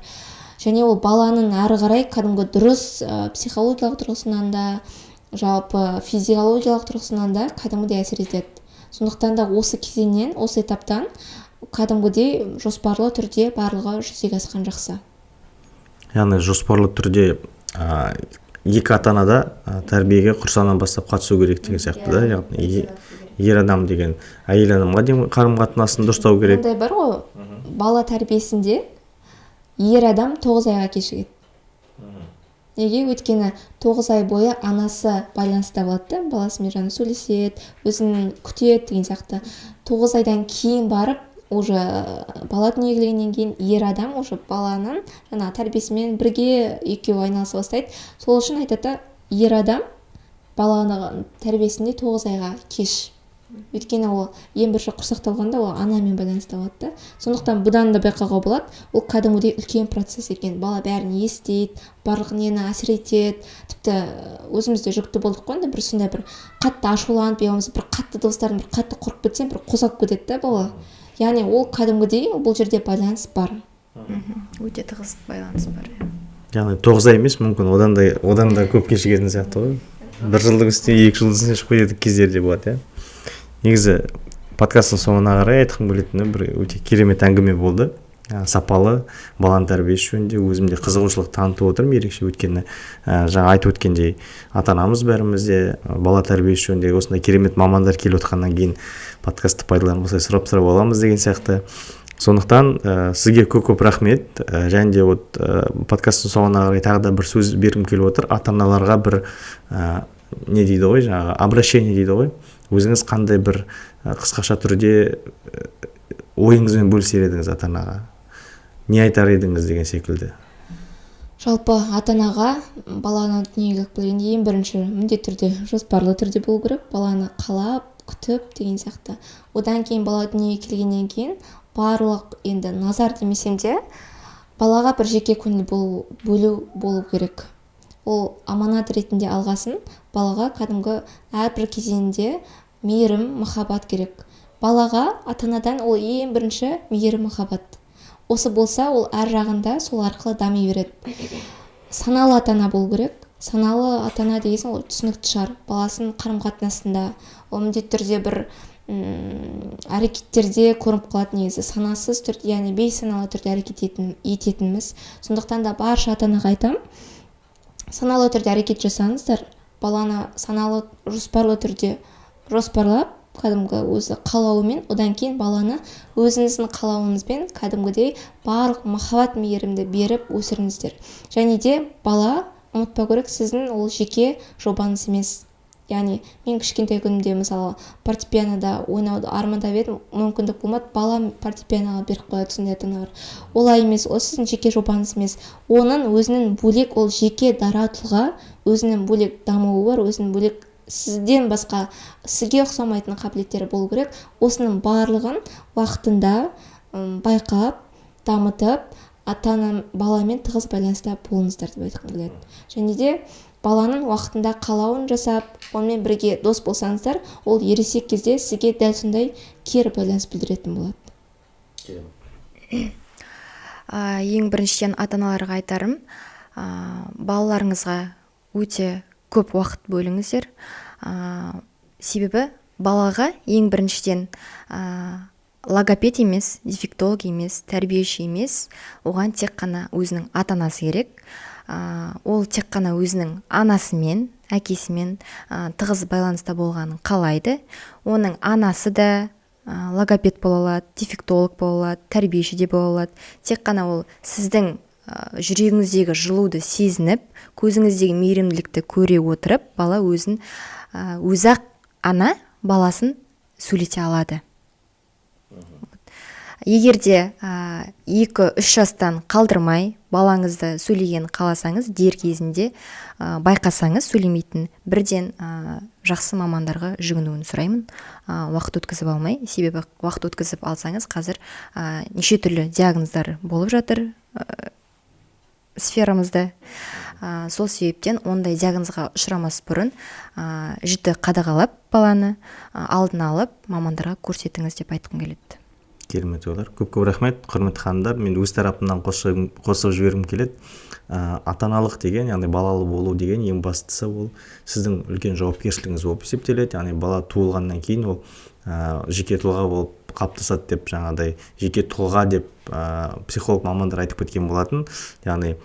Және ол баланың ары қарай кәдімгі дұрыс психологиялық тұрғысынан да, жалпы физиологиялық тұрғысынан да кәдімгідей әсер етеді. Сондықтан да осы кезеңнен, осы этаптан кәдімгідей жоспарлы түрде барлығы жүзеге асқан жақсы. Яғни жоспарлы түрде екі ата-ана да тәрбиеге құрсағынан бастап қатысу керек деген сияқты да. Яғни ер адам деген әйел адамға дейін қарым-қатынасын дұрыстау керек. Мындай бар ғой, бала тәрбиесінде ер адам 9 айға кешігеді. Неге? Өйткені 9 ай бойы анасы байланыста болады да, баласымен жаңа сөйлеседі, өзін күтеді деген сияқты. 9 айдан кейін барып уже бала дүниеге келгеннен кейін ер адам уже баланың жаңа тәрбиесімен бірге екеуі айналыса бастайды. Сол үшін айтады да, ер адам баланың тәрбиесінде 9 айға кеш. Өйткені ол ең бірінші құрсақта болғанда ол анамен байланыста болады да. Сондықтан бұдан да байқауға болады, ол кәдімгідей үлкен процесс екен. Бала бәрін естиді, барлық нені әсер етеді. Тіпті өзіміз де жүкті болдық қой, енді бір сондай бір қатты ашуланып, я болмаса бір қатты дыбыстардан бір қатты қорқып кетсең, бір қозғалып кетеді да бала. Яғни ол кәдімгідей бұл жерде байланыс бар. Өте тығыз байланыс бар, иә. Яғни 9 ай емес, мүмкін одан да көп кешігетін сияқты ғой. 1 жылдың үстіне 2 жылдың үстіне шығып кететін кездер де болады, иә. Негізі подкасттың соңына қарай айтқым келетіні бір өте керемет әңгіме болды. Сапалы баланың тәрбиесі жөнінде өзім де қызығушылық танытып отырмын ерекше, өйткені жаңа айтып өткендей ата-анамыз бәріміз де бала тәрбиесі жөніндегі осындай керемет мамандар келіп отқаннан кейін подкастты пайдаланып осылай сұрап-сұрап аламыз деген сияқты. Сондықтан сізге көп-көп рахмет. Және де подкасттың соңына қарай тағы да бір сөз бергім келіп отыр. Ата-аналарға бір не дейді ғой, жаңағы обращение дейді ғой. Өзіңіз қандай бір қысқаша түрде ойыңызбен бөлісер едіңіз ата-анаға? Не айтар едіңіз деген секілді? Жалпы ата-анаға баланы дүниеге алып келгенде ең бірінші міндетті түрде жоспарлы түрде болу керек, баланы қалап, күтіп деген сияқты. Одан кейін бала дүниеге келгеннен кейін барлық енді назар демесем де балаға бір жеке көңіл бөлу болу керек. Ол аманат ретінде алғасын балаға кәдімгі әрбір кезеңінде мейірім, махаббат керек. Балаға ата-анадан ол ең бірінші мейірім, махаббат. Осы болса, ол әр жағында сол арқылы дами береді. Саналы ата-ана болу керек. Саналы ата-ана дегенсің, ол түсінікті шығар. Баласының қарым-қатынасында ол міндетті түрде бір әрекеттерде көрініп қалады негізі. Санасыз түрде, яғни бейсаналы түрде әрекет ететініміз. Сондықтан да барша ата-анаға айтамын, саналы түрде әрекет жасаңыздар, баланы саналы, жоспарлы түрде жоспарлап, кәдімгі өзі қалауымен, одан кейін баланы өзіңіздің қалауыңызбен кәдімгідей барлық махаббат мейірімді беріп өсіріңіздер. Және де бала ұмытпау керек, сіздің ол жеке жобаңыз емес. Яғни мен кішкентай күнімде мысалы фортепианода ойнауды армандап едім, мүмкіндік болмады, балам фортепианоға беріп қояды сондай ата-ана бар. Олай емес, ол сіздің жеке жобаңыз емес. Оның өзінің бөлек, ол жеке дара тұлға, өзінің бөлек дамуы бар, өзінің бөлек сізден басқа сізге ұқсамайтын қабілеттері болу керек. Осының барлығын уақытында байқап, дамытып, ата-ана баламен тығыз байланыста болыңыздар деп айтқым келеді. Және де баланың уақытында қалауын жасап, онымен бірге дос болсаңыздар, ол ересек кезде сізге дәл сондай кері байланыс білдіретін болады. Ең біріншіден ата-аналарға айтарым, балаларыңызға өте көп уақыт бөліңіздер. Себебі балаға ең біріншіден логопед емес, дефектолог емес, тәрбиеші емес, оған тек қана өзінің ата-анасы керек. Ол тек қана өзінің анасымен, әкесімен тығыз байланыста болғанын қалайды. Оның анасы да логопед бола алады, дефектолог бола алады, тәрбиеші де бола алады. Тек қана ол сіздің жүрегіңіздегі жылуды сезініп, көзіңіздегі мейірімділікті көре отырып, бала өзін өзі-ақ ана баласын сөйлете алады. Егер де 2-3 жастан қалдырмай балаңызды сөйлеген қаласаңыз, дер кезінде байқасаңыз сөйлемейтін, бірден жақсы мамандарға жүгінуін сұраймын. Уақыт өткізіп алмай, себебі уақыт өткізіп алсаңыз, қазір неше түрлі диагноздар болып жатыр сферамызда. Сол себептен ондай диагнозға ұшырамас бұрын жіті қадағалап баланы, алдын алып мамандарға көрсетіңіз деп айтқым келеді. Керемет ойлар. Көп-көп рахмет, құрметті ханымдар. Мен өз тарапымнан қосып жібергім келеді. Ата-аналық деген, яғни балалы болу деген ең бастысы ол сіздің үлкен жауапкершілігіңіз болып есептеледі. Яғни бала туылғаннан кейін ол жеке тұлға болып қалыптасады деп, жаңағыдай жеке тұлға деп психолог мамандар айтып кеткен болатын. Яғни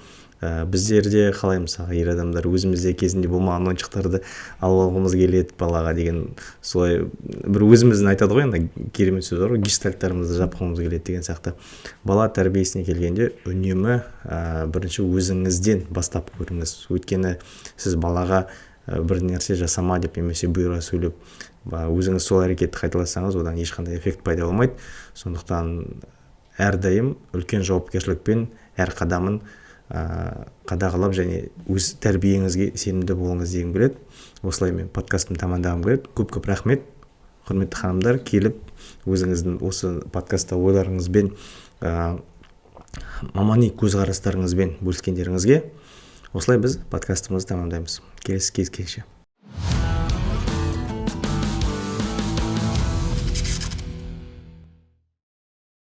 біздерде қалай мысалға ер адамдар өзімізде кезінде болмаған ойыншықтарды алып алғымыз келеді балаға деген, солай бір өзіміздің айтады ғой енді, керемет сөз бар ғой, гештальттарымызды жапқымыз келеді деген сияқты. Бала тәрбиесіне келгенде үнемі бірінші өзіңізден бастап көріңіз. Өйткені сіз балаға бір нәрсе жасама деп немесе бұйыра сөйлеп өзіңіз сол әрекетті қайталасаңыз, одан ешқандай эффект пайда болмайды. Сондықтан әрдайым үлкен жауапкершілікпен әр қадамын қадағалап және өз тәрбиеңізге сенімді болыңыз дегім келеді. Осылай мен подкастымды тамамдағым келеді. Көп-көп рахмет, құрметті ханымдар, келіп өзіңіздің осы подкастта ойларыңызбен, мамани көзқарастарыңызбен бөліскендеріңізге. Осылай біз подкастымызды тамамдаймыз. Келесі кездескенше.